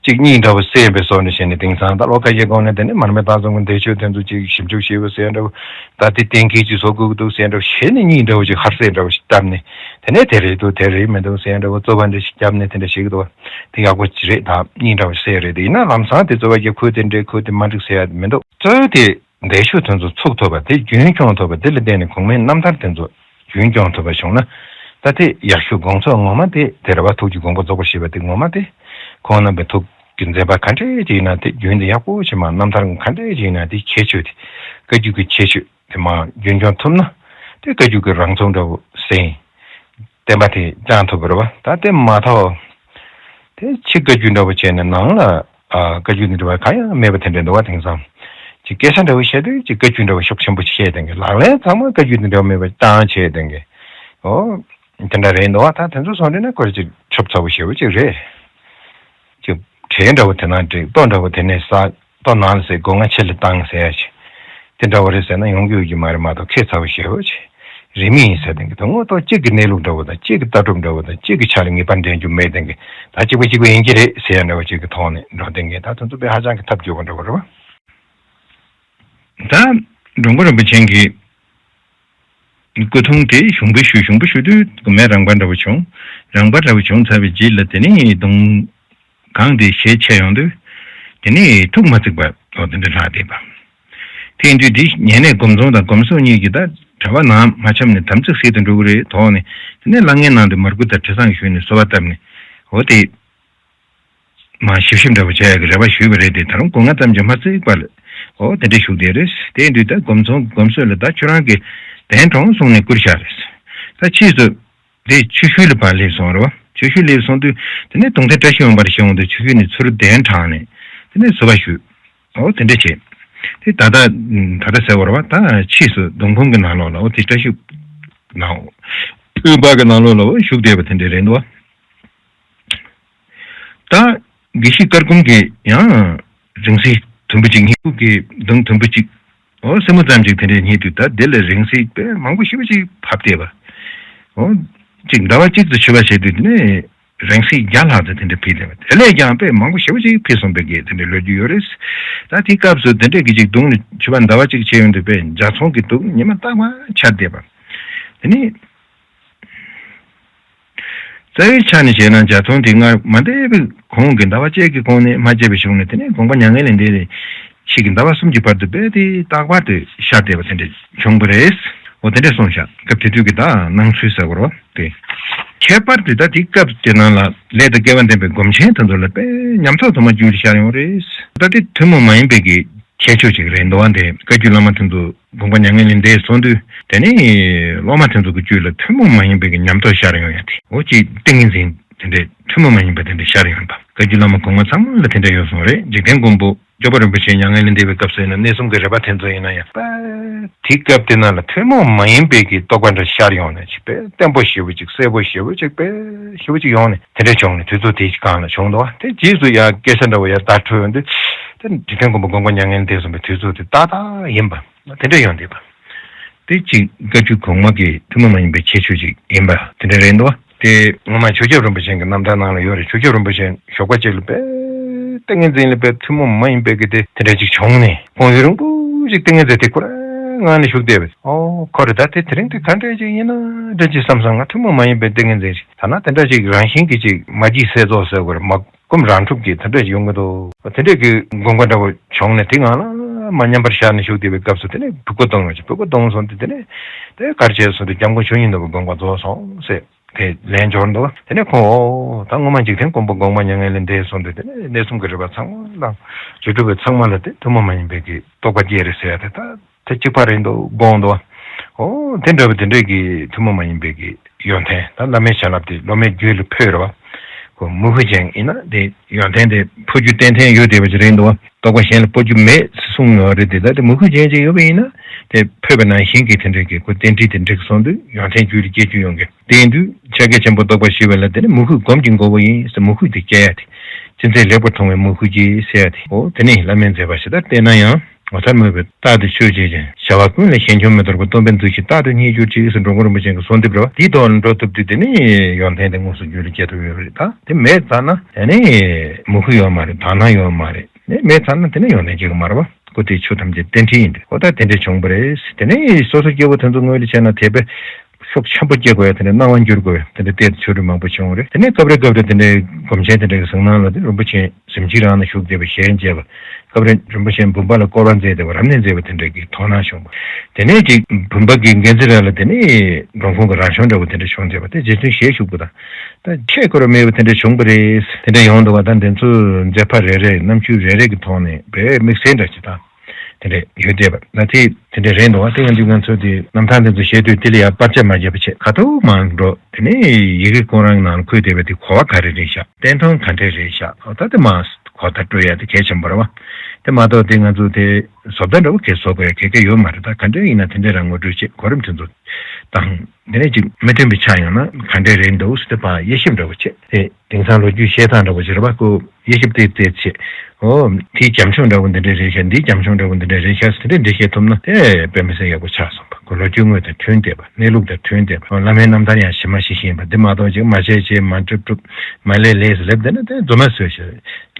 གཅིག་གཉིས་འདྲ་བོ་བསད་པའི་བཟོ་འདྲ་བྱས་ནས་དེང་སང་ད་ལོ་ཁ་ཤས་གོང་ནས་དེ་ནས་མར་མེ་སྟག་ཚང་གི་འདས་མཆོད་དེ་ཚོ་གཅིག་ཞིབ་འཇུག་བྱས་པ་ཟེར་འདྲ་བོ། ད་དེ་གཏན་འཁེལ་གྱི་བཟོ་དགོས་ཀྱི་འདུག་ཟེར་འདྲ་བོ་བྱས་ནས་གཉིས་འདྲ་བོ་ཅིག་ཧར་བསད་འདྲ་བོ་ཞིག་བཏབ་ནས། དེ་ནས་དེ་རེད་འདུག་དེ་རེད་མི་འདུག་ཟེར་འདྲ་བོ་རྩོད་པ་འདྲ་ཞིག་བརྒྱབ་ནས་དེ་འདྲ་བྱེད་ཀྱི་འདུག་བ། དེ་ཡག་པོ་ཅིག་རེད། ད་གཉིས་འདྲ་བོ་བསད་རེད། དེ་ཡིན་ན་ལམ་སང་དེ་རྩོད་པ་རྒྱབ། ཁོས་དེ་འདྲས། ཁོས་དེ་མ་འགྲིག་ཟེར་ཡ་མི་འདུག་རྩོད་དེ་འདས་མཆོད་དེ་ཚོ་ཚུགས་ཐུབ་པ་དེ། རྒྱུན་སྐྱོང་ཐུབ་པ་དེ་ལ་བརྟེན་ནས་གོང་མའི་རྣམ་ཐར་དེ་ཚོ་རྒྱུན་སྐྱོང་ཐུབ་པ་བྱུང་ན། ད་དེ་ཡག་ཤོས་དགོངས་རྫོགས་ངོ་མ་དེ་དེ་རེད་བ། ཐུགས་ཀྱི་དགོངས་པ་རྫོགས་པར་བཞེས་པ་དེ་ངོ་མ་དེ། ཁོང་རྣམ་པའི་ཐུགས་ཀྱི་མཛད་པ་ག་འདྲས་ཅིག་ཡིན་ན་དེ་རྒྱུན་དུ་ཡག་པོ་བྱེད་མ། རྣམ་ཐར་ག་འདྲས་ཅིག་ཡིན་ན་དེ་ཁྱད་ཆོས་དེ། བཀའ་བརྒྱུད་ཀྱི་ཁྱད་ཆོས་དེ་མ་རྒྱུན་སྐྱོང་ཐུབ་ན། དེ་བཀའ་བརྒྱུད་ཀྱི་རང་ཚུགས་འདྲ་བོ་ཟིན། བསྟན་པ་དེ་བསྐྱངས་ཐུབ་པ་རེད་བ། ད་དེ་མ་ཐོག་དེ་ཕྱི་བཀའ་བརྒྱུད་འདྲ་བོ་བྱས་ནས་ནང་ལ་ཨ་བཀའ་བརྒྱུད་དེ་འདྲ་བ་གང་ཡང་མེད་པ་དེ་འདྲ་འདུག་བ། དེང་སང་ཅིག་སྐད་ཆ་འདྲ་བོ་བཤད་དུས་ཅིག་བཀའ་བརྒྱུད་འདྲ་བོ་ཤུགས་ཆེན་པོ་ཅིག་བཤད་བསྡད་མཁན། ལག་ལེན་ཚང་མ་བཀའ་བརྒྱུད་དེ་འདྲ་བོ་མེད་པ་བཏང་བྱས་བསྡད་མཁན། ཨོ། དེ་འདྲ་རེད་འདུག་བ། ད་དེ་ཚོ་སོང་དུས་ན་ཁོ་རེ་ཅིག་ཆོབ་ཚ་བོ་ཞེ་བོ་ཅིག་རེད། ཅིག་གྲལ་འདྲ་བོ་དེ་ན་འགྲིག་ལྟོ་འདྲ་བོ་དེ་ནས་ཟ། ལྟོ་ནང་ལ་ཟས། སྒོ་ང་ཕྱི་ལ་བཏང་ཟེར་ཡ་ཅིག་དེ་འདྲ་བོ་རེད་ཟེར་ན་ཡོང་རྒྱུ་ཡོད་ཀྱི་མ་རེད་མ་གཏོགས། ཁྱད་མཚར་བོ་ཞེ་བོ་ཅིག་རིས་མེད་ཡིན་ཟེར་དེང་གི་དོན་དངོས་ཐོག་གཅིག་གི་གནས་ལུགས་འདྲ་བོ་དང་། གཅིག་གི་ལྟ་གྲུབ་འདྲ་བོ་དང་། གཅིག་གི་ཆ་ལ་ངེས་པར་འདྲེན་རྒྱུ་མེད་དེང་གི། ད་གཅིག་པ་གཅིག་པ་ཡིན་གྱི་རེད་ཟེར་ཡ་འདྲ་བོ་ཅིག་གི་ཐོག་ནས་འགྲོ་དེང་གི། ད་དེ་ཚོ་དཔེ་ཧ་ཅང་གི་ཐབས་སྐྱོ་བོ་འདྲ་བོ་རེད་བ། ད་འགྲོ་མགོན་རིན་པོ་ཆེ་གིས་སྐུ་འཁྲུངས་དེ་ཞུགས་འབུལ་ཞུ། ཞུགས་འབུལ་ཞུ་དུས་དགོན་པའི་རང་དབང་འདྲ་བོ་བྱུང་། རང་དབང་འདྲ་བོ་བྱུང་ཚར་བའི་རྗེས་ལ་དེ་ནས་གདུང་གང་དེ་ཞལ་ཕྱེ་ཡོང་དུས། དེ་ནས་ཐུགས་མ་ཚིག་པ་འོ་དེ་འདྲ་ལྷག་བསྡད་པ། དེ་ཡིན་དུས་དེ་ཉེ་གནས་སྒོམ་རྫོང་དང་སྒོམ་སོགས་གཉིས་ཀྱིས་ད་གྲྭ་པ་ནང་མ་འཆམ་ནས་དམ་ཚིག་ཟིལ་དུ་འགྲོ་གི་རེད་དོགས་ནས། དེ་ནས་ལྷ་ངན་ནང་དུ་མར་ཁུ་དང་དྲི་བཟང་ཞུས་ནས་གསོལ་བ་བཏབ་ནས། འོ་དེ། མ་ཞིབ་ཞིབ་འདྲ་བོ་བྱ་ཡག་གི་རེ་བ་ཞུས་པ་རེད་དེ། ད་རུང་སྒོ་ང་ཙམ་གྱིས་མ་ཚིག་པ་ལ། འོ་དེ་འདྲ་ཞུགས་བསྡད་རེད། དེ་ཡིན་དུས་ད་སྒོམ་རྫོང་སྒོམ་སོགས་ལ་ད་ཁྱོད་རང་གིས་གདན་དྲངས་གསུངས་ནས་བསྐུར་བཞག་རེད། ད་ཕྱིས་སུ་དེ་ཆུ་ཤུལ་ལ་ཕར་སླེབས་སོང་རེད་བ། ཆུ་ཤུལ་སླེབས་སོང་དུས་དེ་ནས་གདུང་ཐལ་བཀྲ་ཤིས་འོད་འབར་ཞིག་འོང་དུས་ཆུ་ཤུལ་ནས་ཚུར་གདན་དྲངས་ནས་དེ་ནས་བསུ་བ་ཞུས། འོ་དེ་འདྲ་བྱས། དེ་ད་ལྟ་ད་ལྟ་ཟེར་བ་རེད་བ། ད་ཕྱིས་སུ་གདུང་ཁུང་གི་ནང་ལོགས་ལ་འོ་དེ་བཀྲ་ཤིས་ནང་འོ་དཔོན་པ་གི་ནང་ལོགས་ལ་འོ་བཞུགས་བསྡད་པ་དེ་འདྲ་རེད་འདུག་བ། ད་དགེ་བཤེས་བཀའ་དགོན་གྱི་ཡང་རིང་བསྲེལ་དུམ་བུ་གཅིག་སྙིང་ཁུག་གི་གདུང་དུམ་བུ་གཅིག་ཨོ་སེན་མོ་ཙམ་ཅིག་དེ་འདྲས་རྙེད་དུས། ད་དེ་ལས་རིང་བསྲེལ་དཔེ་མང་པོ་ཞེ་པོ་ཅིག་བབས་བསྡད་པ། ཨོ་ཅིག་ཟླ་བ་གཅིག་ཏུ་མཆོད་པ་བྱས་དུས་དེ་ནས་རིང་བསྲེལ་བརྒྱ་ལྷག་ཙམ་དེ་འདྲས་ཕུལ་བསྡད་པ། དེ་ལས་ཀྱང་དཔེ་མང་པོ་ཞེ་པོ་ཅིག་ཕུལ་སོང་བའི་གི་དེ་འདྲས་ལོ་རྒྱུས་ཡོད་རེད། ད་དེའི་སྐབས་སུ་དེ་འདྲས་ཀྱི་ཅིག་གདུང་ནས་མཆོད་པ་ཟླ་བ་གཅིག་བྱས་ཡོང་དུས་དཔེ་འཇའ་ཚོན་གྱི་གདུང་ཉི་མ་རྟག་པར་འཆར་བསྡད་པ། དེ་ནས། རྩ་བའི་ཆ་ནས་བཤད་ན་འཇའ་ཚོན་དེ་སྔར་མ་འདས་པའི་གོང་གི་ཟླ་བ་གཅིག་གི་གོང་ནས་མ་བརྗེད་པའི་གཞུག་ནས། དེ་ནས་དགོངས་པ་མྱ་ངན་ལས་འདས་ཏེ་ཕྱིས་ཀྱི་ཟླ་བ་གསུམ་གྱི་བར་དུ་རྦད་དེ་རྟག་པར་དུ་ཤར་བསྡད་པ་དེ་འདྲ་བྱུང་བ་རེད། འོ་དེ་འདྲ་གསུངས་ཤག་སྐབས་དེ་དུས་ཀྱི་ད་སྣང་ཚུལ་ཟེར་བ་རེད་པ། དེ་ཁྱད་པར་དུ་ད་དེ་སྐབས་དེ་ནང་ལ་ལས་དང་སྐལ་བ་ལྡན་པའི་སྒོམ་ཆེན་དེ་ཚོ་ལ་དཔེ་ཉམས་རྟོགས་དུ་མ་རྒྱུད་ལ་ཤར་ཡོང་བ་རེད། ད་དེ་ཐུན་མོང་མ་ཡིན་པའི་གི་ཁྱད་ཆོས་ཅིག་རེད་འདུག་པ། འདི་བཀའ་བརྒྱུད་བླ་མ་དེ་ཚོ་དགོངས་པ་མྱ་ངན་ལས་འདས་སོང་དུས། དེ་ནས་སློབ་མ་དེ་ཚོ་གི་རྒྱུད་ལ་ཐུན་མོང་མ་ཡིན་པའི་གི་ཉམས་རྟོགས་ཤར་ཡོང་ཡ་དེ། འོ་ཅིག་ཏིང་ངེ་འཛིན་དེ་འདྲའི་ཐུན་མོང་མ་ཡིན་པ་དེ་འདྲ་ཤར་ཡོང་པ། བཀའ་བརྒྱུད་བླ་མ་གོང་མ་ཚང་མ་ལ་དེ་འདྲ་ཡོད་སོང་རེད། འཇིག་རྟེན་མགོན་པོ་འབྱོར་པ་རིན་པོ་ཆེ་མྱ་ངན་ལས་འདས་པའི་སྐབས་སུ་ཡིན་ན། གནས་གསུམ་གྱི་རིག་པ་དེ་ཚོ་ཡིན་ན་ཡང་། དེའི་སྐབས་དེ་ནང་ལ་ཐུན་མོང་མ་ཡིན་པའི་གི་རྟོགས་པ་འདྲ་ཤར་ཡོང་ནས། ཅིག་དཔེ་བརྟན་པོ་ཞེ་པོ་ཅིག་གསལ་པོ་ཞེ་པོ་ཅིག་དཔེ་ཞེ་པོ་ཅིག་ཡོང་ནས་དེ་འདྲ་བྱུང་ནས། དུས་ཚོད་དེའི་སྒང་ལ་བྱུང་འདུག་པ། དེ་རྗེས་སུ་ཡང་སྐད་ཆ་འདྲ་བོ་ཡང་བརྡ་འཕྲོད་ཡོང་དུས། དེ་འཇིག་རྟེན་མགོན་པོ་དགོངས་པ་མྱ་ངན་ལས་འདས་སོང་བའི་དུས་ཚོད་དེ་ཏག་ཏག་ཡིན་པ། དེ་འདྲ་ཡོང་བསྡད་པ། དེ་གཅིག་བཀའ་བརྒྱུད་གོང་མ་གི་ཐུན་མོང་མ་ཡིན་པའི་ཁྱད་ཆོས་ཅིག་ཡིན་པ་དེ་འདྲ་རེད་འདུག་པ། དེ་སྔོན་མ་ཆོས་སྐྱབས་རིན་པོ་ཆེ་གི་རྣམ་ཐར་ནང་ལ་ཡོད་རེད། ཆོས་སྐྱབས་རིན་པོ་ཆེ་ཞོགས་པ་གཅིག་ལ་དཔེ་ཏིང་ངེ་འཛིན་ལ་དཔེ་ཐུན་མོང་མ་ཡིན་པའི་གི་དེ་དེ་འདྲ་ཅིག་བྱུང་ནས། དཔང་ཡོན་རིང་པོ་ཅིག་ཏིང་ངེ་འཛིན་དེ་ཁོ་རང་ངང་ནས་བཞུགས་བསྡད་པ། ཨོ་ཁོ་རེ་ད་དེ་དེ་རིང་དེ་ག་འདྲ་ཅིག་ཡིན་ན་འདྲ་ཅིག་བསམ་བསམ། ང་ཐུན་མོང་མ་ཡིན་པའི་ཏིང་ངེ་འཛིན་ཞིག་ཐ་ན་དེ་འདྲ་ཅིག་རང་བཞིན་གྱི་ཅིག་མ་བརྗེད་གསལ་རྫོགས་ཟེར་དགོས་རེད། མ་སྒོམ་རང་གྲུབ་ཀྱི་དེ་འདྲ་ཡོང་གི་འདུག་དེ་འདྲ་གི་དགོངས་པ་འདྲ་བོ་བྱུང་ནས། དེ་ངང་ལ་མ་ཉམས་པར་ཤར་ནས་བཞུགས་བསྡད་པའི་སྐབས་སུ། དེ་ནས་བུ་གུ་གཏོང་བ་ཅིག་བུ་གུ་གཏོང་སོང་སྟེ། དེ་ནས་དེ་གར་བྱས་སོང་སྟེ་སྐྱབས་མགོན་ཆོས་དབྱིངས་ནོར་བུའི་དགོངས་པ་རྫོགས་སོང་ཟེར་དེ་ལན་འབྱོར་འདུག་དེ་ནས་ཁོང་འོ་ད་སྔོན་མ་འཇིག་རྟེན་མགོན་པོ་དགོངས་པ་མྱ་ངན་ལས་འདས་སོང་སྟེ། དེ་ནས་གནས་གསུམ་གྱི་རིག་པ་ཚང་མ་ལ་རྗེས་གྲུབ་པའི་ཚང་མ་ལ་དེ་ཐུན་མོང་མ་ཡིན་པའི་གི་རྟོགས་པ་སྐྱེས་རེད་ཟེར་ཡ་དེ། ད་དེ་གཅིག་པ་རེད་འདུག་དགོངས་འདུག་ཨོ་དེ་འདྲ་བ་དེ་འདྲས་ཀྱི་ཐུན་མོང་མ་ཡིན་པའི་གི་ཡོན་ཏན། ད་བླ་མའི་བྱིན་རླབས་དེ་སློབ་མའི་རྒྱུད་ལ་འཕོས་རེད་པ། ཁོ་མོས་གུས་ཅན་ཡིན་ན་དེ་ཡོན་ཏན་དེ་འཕོ་རྒྱུ་གཏན་གཏན་ཡོད་བསྡད་པ་ཅིག་རེད་འདུག་རྟོགས་པ་གཞན་ལ་སྤོ་རྒྱུ་མེད་ཟེར་གསུངས་ཡོད་རེད་དེ། ད་དེ་མོས་གུས་ཅན་ཅིག་ཡོད་པ་ཡིན་ན། དེ་འཕོས་པ་ནང་བཞིན་གྱི་དེ་འདྲས་ཀྱི་ཁོ་རྟེན་འབྲེལ་དེ་འགྲིག་སོང་དུས་ཡོན་ཏན་རྒྱུད་ལ་སྐྱེ་རྒྱུ་ཡོང་གི། དེ་ཡིན་དུས་ཕྱག་རྒྱ་ཆེན་པོ་རྟོགས་པ་ཞུས་པ་ལ། དེ་ནི་མོས་གུས་སྒོམ་གྱི་དགོས་པ་ཡིན་ཟེར། མོས་གུས་དེ་སྐྱེ་ཡ་དེ། ཅི་མཛད་ལེགས་པར་མཐོང་བའི་མོས་གུས་ཀྱིས་ཟེར་ཡ་དེ། འོ་དེ་ནི་བླ་མའི་མཛད་པ་ཇི་ལྟར་བལྟས་ན་ཡང་། ངོ་མཚར་མོས་པས་རྟག་ཏུ་མཆོད་བྱེད་ཅིང་། བྱ་བ་ཀུན་ལས་གཞན་འཁྱོར་མི་འདོར་བར། སྟོན་པའི་མཛོད་ཀྱི་རྟག་ཏུ་རྙེད་གྱུར་ཅིག་ཟེར་འགྲོ་མགོན་རིན་པོ་ཆེ་གི་གསོལ་འདེབས་རེད་པ། དེའི་ཐོག་ལ་འགྲོ་ཐུབ་དུས་དེ་ནི་ཡོན་ཏན་དེ་དངོས་སུ་རྒྱུད་ལ་སྐྱེ་ཐུབ་ཡོད་རེད། ད་དེ་མེད་ཙང་ན་དེ་ནི་མོས་གུས་ཡོད་མ་རེད། དག་སྣང་ཡོད་མ་རེད། དེ་མེད་ཙང་ན་དེ་ནི་ཡོན་ཏན་སྐྱེ་གི་མ་རེད་པ། ཁོ་དེ་ཆོས་ཐམས་ཅད་རྟེན་འབྲེལ་ཡིན་ཏེ། འོ་ད་དེ་འདྲ་བྱུང་བ་རེད། དེ་ནི་སོ་སོ་སྐྱེ་བོ་དེ་ཚོ་ངོས་ལ་བྱས་ན་དེ་དཔེ་ཤུགས་ཆེན་པོ་སྐྱེ་དགོས་ཡ། དེ་འདྲ་སྣང་བ་འགྱུར་དགོས་ཡ། དེ་འདྲ་ལྟས་དང་ཆོས་འབྲེལ་མང་པོ་བྱུང་བ་རེད། དེ་ནས་སྐབས་རེ་སྐབས་རེ་དེ་འདྲའི་སྒོམ་ཆེན་དེ་འདྲ་གི་གཟིགས་སྣང་ལ་དེ་རིན་པོ་ཆེ་གཟིམ་ཆུང་རང་ན་བཞུགས་བསྡད་པའི་ཞལ་མཇལ་བ། སྐབས་རེ་རིན་པོ་ཆེ་བུམ་པ་ལ་སྐོར་བ་མཛད་བསྡད་པ། རབ་གནས་མཛད་པ་དེ་འདྲ་གི་དོ་སྣང་བྱུང་བ། དེ་ནས་ཅིག་བུམ་པ་གི་འགན་འཛིན་རང་ལ་དེ་ནས་འགྲོ་མགོན་གྱི་རང་བྱུང་འདྲ་བོ་དེ་འདྲ་བྱུང་བསྡད་པ། དེ་རྗེ་བཙུན་ཞལ་བཞུགས་པ་དང་། ད་ཆེས་ཁོ་རང་མེད་པ་དེ་འདྲ་བྱུང་བ་རེད། དེ་འདྲ་ཡོང་འདུག་པ། ད་འདི་ཚོ་མཛད་པ་རེ་རེ་རྣམ་འགྱུར་རེ་རེ་གི་ཐོག་ནས་དཔེ་དམིགས་བསལ་འདྲ་ཅིག་དང་དེ་འདྲ་ཡོད་བསྡད་པ། ང་ཚོས་དེ་འདྲ་རེད་འདུག་པ། དེ་ཡིན་དུས་ང་ཚོས་དེ་རྣམ་ཐར་འདི་ཚོ་བཤད་དུས་དེ་ལ་ཡང་བར་ཆད་མ་བརྒྱབ་པ་བྱས། ཁ་ཐུག་མར་འགྲོ། དེ་ནས་ཡི་གེ་ཁོང་རང་གི་ནང་ལ་འཁོད་བསྡད་པའི་དེ་གོ་བ་ག་རེ་རེད་ཤག་བསྟན་དོན་ག་འདྲ་རེད་ཤག་འོ་ད་དེ་མར་གོ་བརྡ་སྤྲོད་ཡ་དེ་གལ་ཆེན་པོ་རེད་པ། དེ་མ་གཏོགས་དེ་ང་ཚོ་དེ་བཟོ་ལྟ་འདྲ་བོ་གས་བཟོ་དགོས་ཡ་ག་གེ་ཡོད་མ་རེད། ད་ག་འདྲ་ཡིན་ན་དེ་འདྲ་རང་ངོ་སྤྲོད་བྱེད། གོ་རིམ་དེ་ཚོ་དང་། དེ་ནས་ཅིག་མི་མཐུན་པའི་ཆ་ཡོང་ན་ག་འདྲ་རེད་འདུག་ཟེར་ཏེ་ཕར་དབྱེ་ཞིབ་འདྲ་བོ་བྱེད། དེ་དེང་སང་ལོ་རྒྱུས་བཤད་སྟངས་འདྲ་བོ་ཅིག་རེད་པ། ཁོ་དབྱེ་ཞིབ་དེ་དེ་བྱེད། ཨོ་དེའི་རྒྱབ་ལྗོངས་འདྲ་བོ་འདི་འདྲ་རེད་ཤག་འདིའི་རྒྱབ་ལྗོངས་འདྲ་བོ་འདི་འདྲ་རེད་ཤག་ཟེར་དེ་འདྲ་བཤད་ཐུབ་ན་དེ་དཔེ་མི་སྲིད་ཡག་པོ་ཆགས་སོང་པ། ཁོ་ལོ་རྒྱུས་དངོས་དང་མཐུན་བསྡད་པ། གནས་ལུགས་དང་མཐུན་བསྡད་པ། བླ་མའི་རྣམ་ཐར་ཡང་ཞེ་མ་ཞེ་ཞིག་ཡིན་པ། འདི་མ་གཏོགས་ཅིག་མ་བྱས་བྱས་མ་འགྲུབ་འགྲུབ་མ་ལས་ལས་ཟེར་ལབ་བསྡད་ན་དེ་རྫུན་མ་བཟོས་ཤག་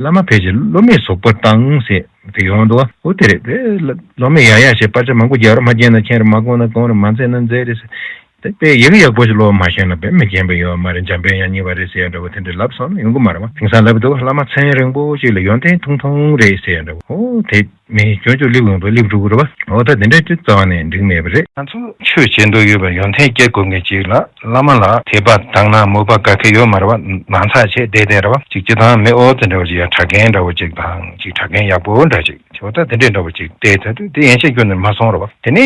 བླ་མ་ཕལ་ཆེར་བློ་མེད་ཟུག་པོ་བཏང་ཟེར། དེ་ཡོང་འདུག་འོ་དེ་རེད། དེ་ལ་བློ་མེད་ཡག་ཡག་བྱས་པར་ཆ་མང་པོ་རྒྱག་རོགས། མ་རྒྱག་ན་མཁྱེན་རེད། མ་དགོངས་ན་དགོངས་རེད། མ་མཛད་ན་མཛད་རེད་ཟེར། དེ་དཔེ་ཡག་ཡག་པོ་ཞིག་ཀློག་མ་ཤེས་ན་དཔེ་མི་མཁྱེན་པ་ཡོད་མ་རེད། འཇམ་དཔལ་དབྱངས་གཉིས་པ་རེད་ཟེར་ཡ་འདྲ་བོ་དེ་འདྲ་ལབ་སོང་ན་ཡོང་གི་མ་རེད་པ། དེང་སང་ལབ་འདུག་བླ་མ་མཚན་རིང་པོ་ཞིག་ལ་ཡོན་ཏན་ཐུང་ཐུང་རེད་ཟེར་ཡ་འདྲ་བོ། འོ་དེ་མི་སྐྱོན་བརྗོད་སླེབས་ཡོང་དུས་སླེབས་འགྲོ་གི་རེད་པ། འོ་ད་དེ་འདྲ་དུས་རྩ་བ་ནས་འགྲིག་མེད་པ་རེད། ང་ཚོ་ཆོས་བྱེད་འདོད་ཡོད་པ་ཡོན་ཏན་སྐྱེ་དགོས་མཁན་ཅིག་ལ། བླ་མ་ལ་དད་པ་དག་སྣང་མོས་པ་ག་གེ་ཡོད་མ་རེད་པ། ནང་ཚགས་བྱས་བསྡད་བསྡད་རེད་པ། ཅིག་སྤྱིར་བཏང་མི་ཨོ་དེ་འདྲ་བ་ཅིག་ཡ་གྲྭ་རྒན་འདྲ་བོ་ཅིག་དང་ཅིག་གྲྭ་རྒན་ཡག་པོ་འདྲ་ཅིག་ཅིག་འོ་ད་དེ་འདྲས་འདྲ་བོ་ཅིག་བལྟས་ཚར་དུས་དེ་ཡན་ཆད་ཁྱོན་ནས་མ་སོང་རེད་པ། དེ་ནས་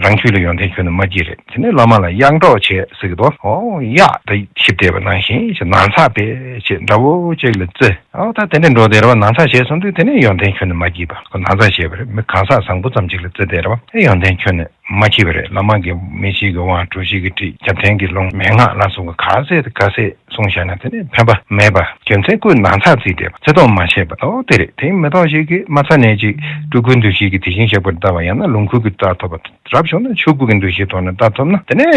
རང་རྒྱུད་ལ་ཡོན་ཏན་ཁྱོན་ནས་མ་སྐྱེས་རེད། དེ་ནས་བླ་མ་ལ་གཡག་འགྲོགས་བྱས་ཟེར་གི་འདུག་ཨོ་གཡག་ད་ཤི་བསྡད་པ་ནང་བཞིན་ཞིག་ནང་ཚགས་པས་ཅིག་འདྲ་བོ་ཅིག་ལ་བརྩི། ཨོ་ད་དེ་འདྲས་འགྲོ་བསྡད་རེད་པ། ནང་ཚགས་བྱས་སོང་དུས་དེ་ནས་ཡོན་ཏན་ཁྱོན་ནས་མ་སྐྱེས་པ། ཁོ་ནང་ཚགས་བྱས་པ་རེད། མི་གང་ཟག་བཟང་པོ་ཙམ་ཅིག་ལ་བརྩི་བསྡད་རེད་པ། དེ་ཡོན་ཏན་ཁྱོན་ནས་མ་སྐྱེས་པ་རེད། བླ་མ་གི་མི་ཤེས་ཀྱི་དབང་། གྲོ་ཞིབ་ཀྱི་ཁྲིད། རྒྱབ་རྟེན་གྱི་ལུང་། མན་ངག་ལ་སོགས་པ་ག་ཚད་དང་ག་ཚད་ གསུངས་བཞག་ན་དེ་ནི་ཕན་པ་མེད་པ། རྒྱུ་མཚན་ཀུན་ནང་ཚགས་བརྩིས་ཏེ་བརྩེ་དུང་མ་བྱས་པ། ཨོ་དེ་རེད། དེ་མི་ཐོག་ཞིག་གིས་མ་ཚ་ནས་ཅིག་སྤྲུལ་སྐུའི་འདུ་ཤེས་ཀྱི་དེ་བཞིན་གཤེགས་པར་ལྟ་བ། ཡང་ན་ལོངས་སྐུ་གི་ལྟ་ཐོབ་པ། རབ་བྱུང་ན་ཆོས་སྐུ་གི་འདུ་ཤེས་ཐོག་ནས་ལྟ་ཐོབ་ན་དེ་ནས་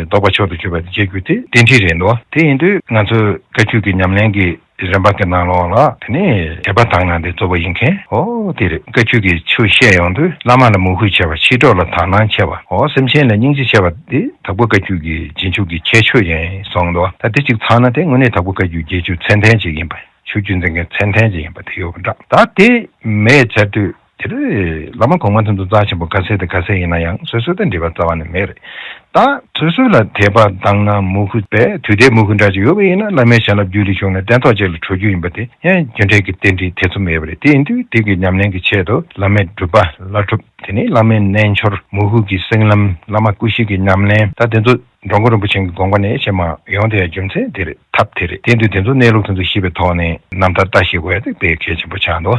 ལྡོག་པ་མཆོག་ཏུ་གྱུར་པ་དེ་བྱེད་རྒྱུ་དེ་གཏན་འཁྲི་རེད་འདུག་དེ་ཡིན་དུས་ང་ཚོའི་བཀའ་བརྒྱུད་ཀྱི་ཉམས་ལེན་གྱི་རིམ་པ་གི་ནང་ལོགས་ལ་དེ་ནས་དད་པ་དག་སྣང་དེ་གཙོ་བོ་ཡིན་མཁན། ཨོ་དེ་རེད། བཀའ་བརྒྱུད་ཀྱི་ཆོས་བཤད་ཡོང་དུས་བླ་མ་ལ་མོས་གུས་ཆེ་བ། མཆེད་གྲོགས་ལ་དག་སྣང་ཆེ་བ། ཨོ་སེམས་ཅན་ལ་སྙིང་རྗེ་ཆེ་བ་དེ་དྭགས་པོ་བཀའ་བརྒྱུད་ཀྱི་རྗེས་འཇུག་གི་ཁྱད་ཆོས་ཡིན་གསུངས་འདུག་ད་དེ་གཅིག་ཚང་ན་དེ་དངོས་གནས་དྭགས་པོ་བཀའ་བརྒྱུད་རྗེས་འཇུག་ཚད་ལྡན་ཅིག་ཡིན་པ། ཆོས་བརྒྱུད་འཛིན་མཁན་ཚད་ལྡན་ཅིག་ཡིན་པ་དེ་ཡོད་པ་འདྲ། ད་དེ་མེད་ཚར་དུས་དེ་རེད། བླ་མ་གོང་མ་དེ་ཚོ་རྩ་ཆེན་པོ་ག་ཚད་དང་ག་ཚད་ཡིན་ན་ཡང་སོ་སོ་དང་འབྲེལ་བ་རྩ་བ་ནས་མེད་རེད། ད་སོ་སོ་ལ་དད་པ་དག་སྣང་མོས་གུས་པས་དུས་མཐའི་མོས་གུས་འདྲ་ཅིག་ཡོད་པ་ཡིན་ན་བླ་མའི་བྱིན་རླབས་རྒྱུད་ལ་ཞུགས་ནས་སྟན་ཐོག་ཅིག་ལ་གྲོལ་རྒྱུ་ཡིན་པ་དེ་ཡང་རྒྱུ་འབྲས་ཀྱི་རྟེན་འབྲེལ་ཐེ་ཚོམ་མེད་པ་རེད། དེ་ཡིན་དུས་དེ་གི་ཉམས་ལེན་གྱི་ཆེད་དུ་བླ་མའི་སྒྲུབ་པ་བླ་སྒྲུབ། དེ་ནས་བླ་མའི་རྣལ་འབྱོར། མོས་གུས་ཀྱི་སེང་ལམ། བླ་མ་སྐུ་བཞི་གི་ཉམས་ལེན། ད་དེ་ཚོ་འགྲོ་མགོན་རིན་པོ་ཆེ་གི་དགོངས་པ་ནས་ཞེ་མ་ཡོང་དེ་ཡང་རྒྱུ་མཚན་དེ་རེད། ཐབས་དེ་རེད། དེ་དུས་དེ་ཚོ་གནས་ལུགས་དེ་ཚོ་ཤེས་པའི་ཐོག་ནས་རྣམ་ཐར་ལྟ་ཤེས་དགོས་ཡ་དེ་དཔེ་གལ་ཆེན་པོ་ཆགས་འདུག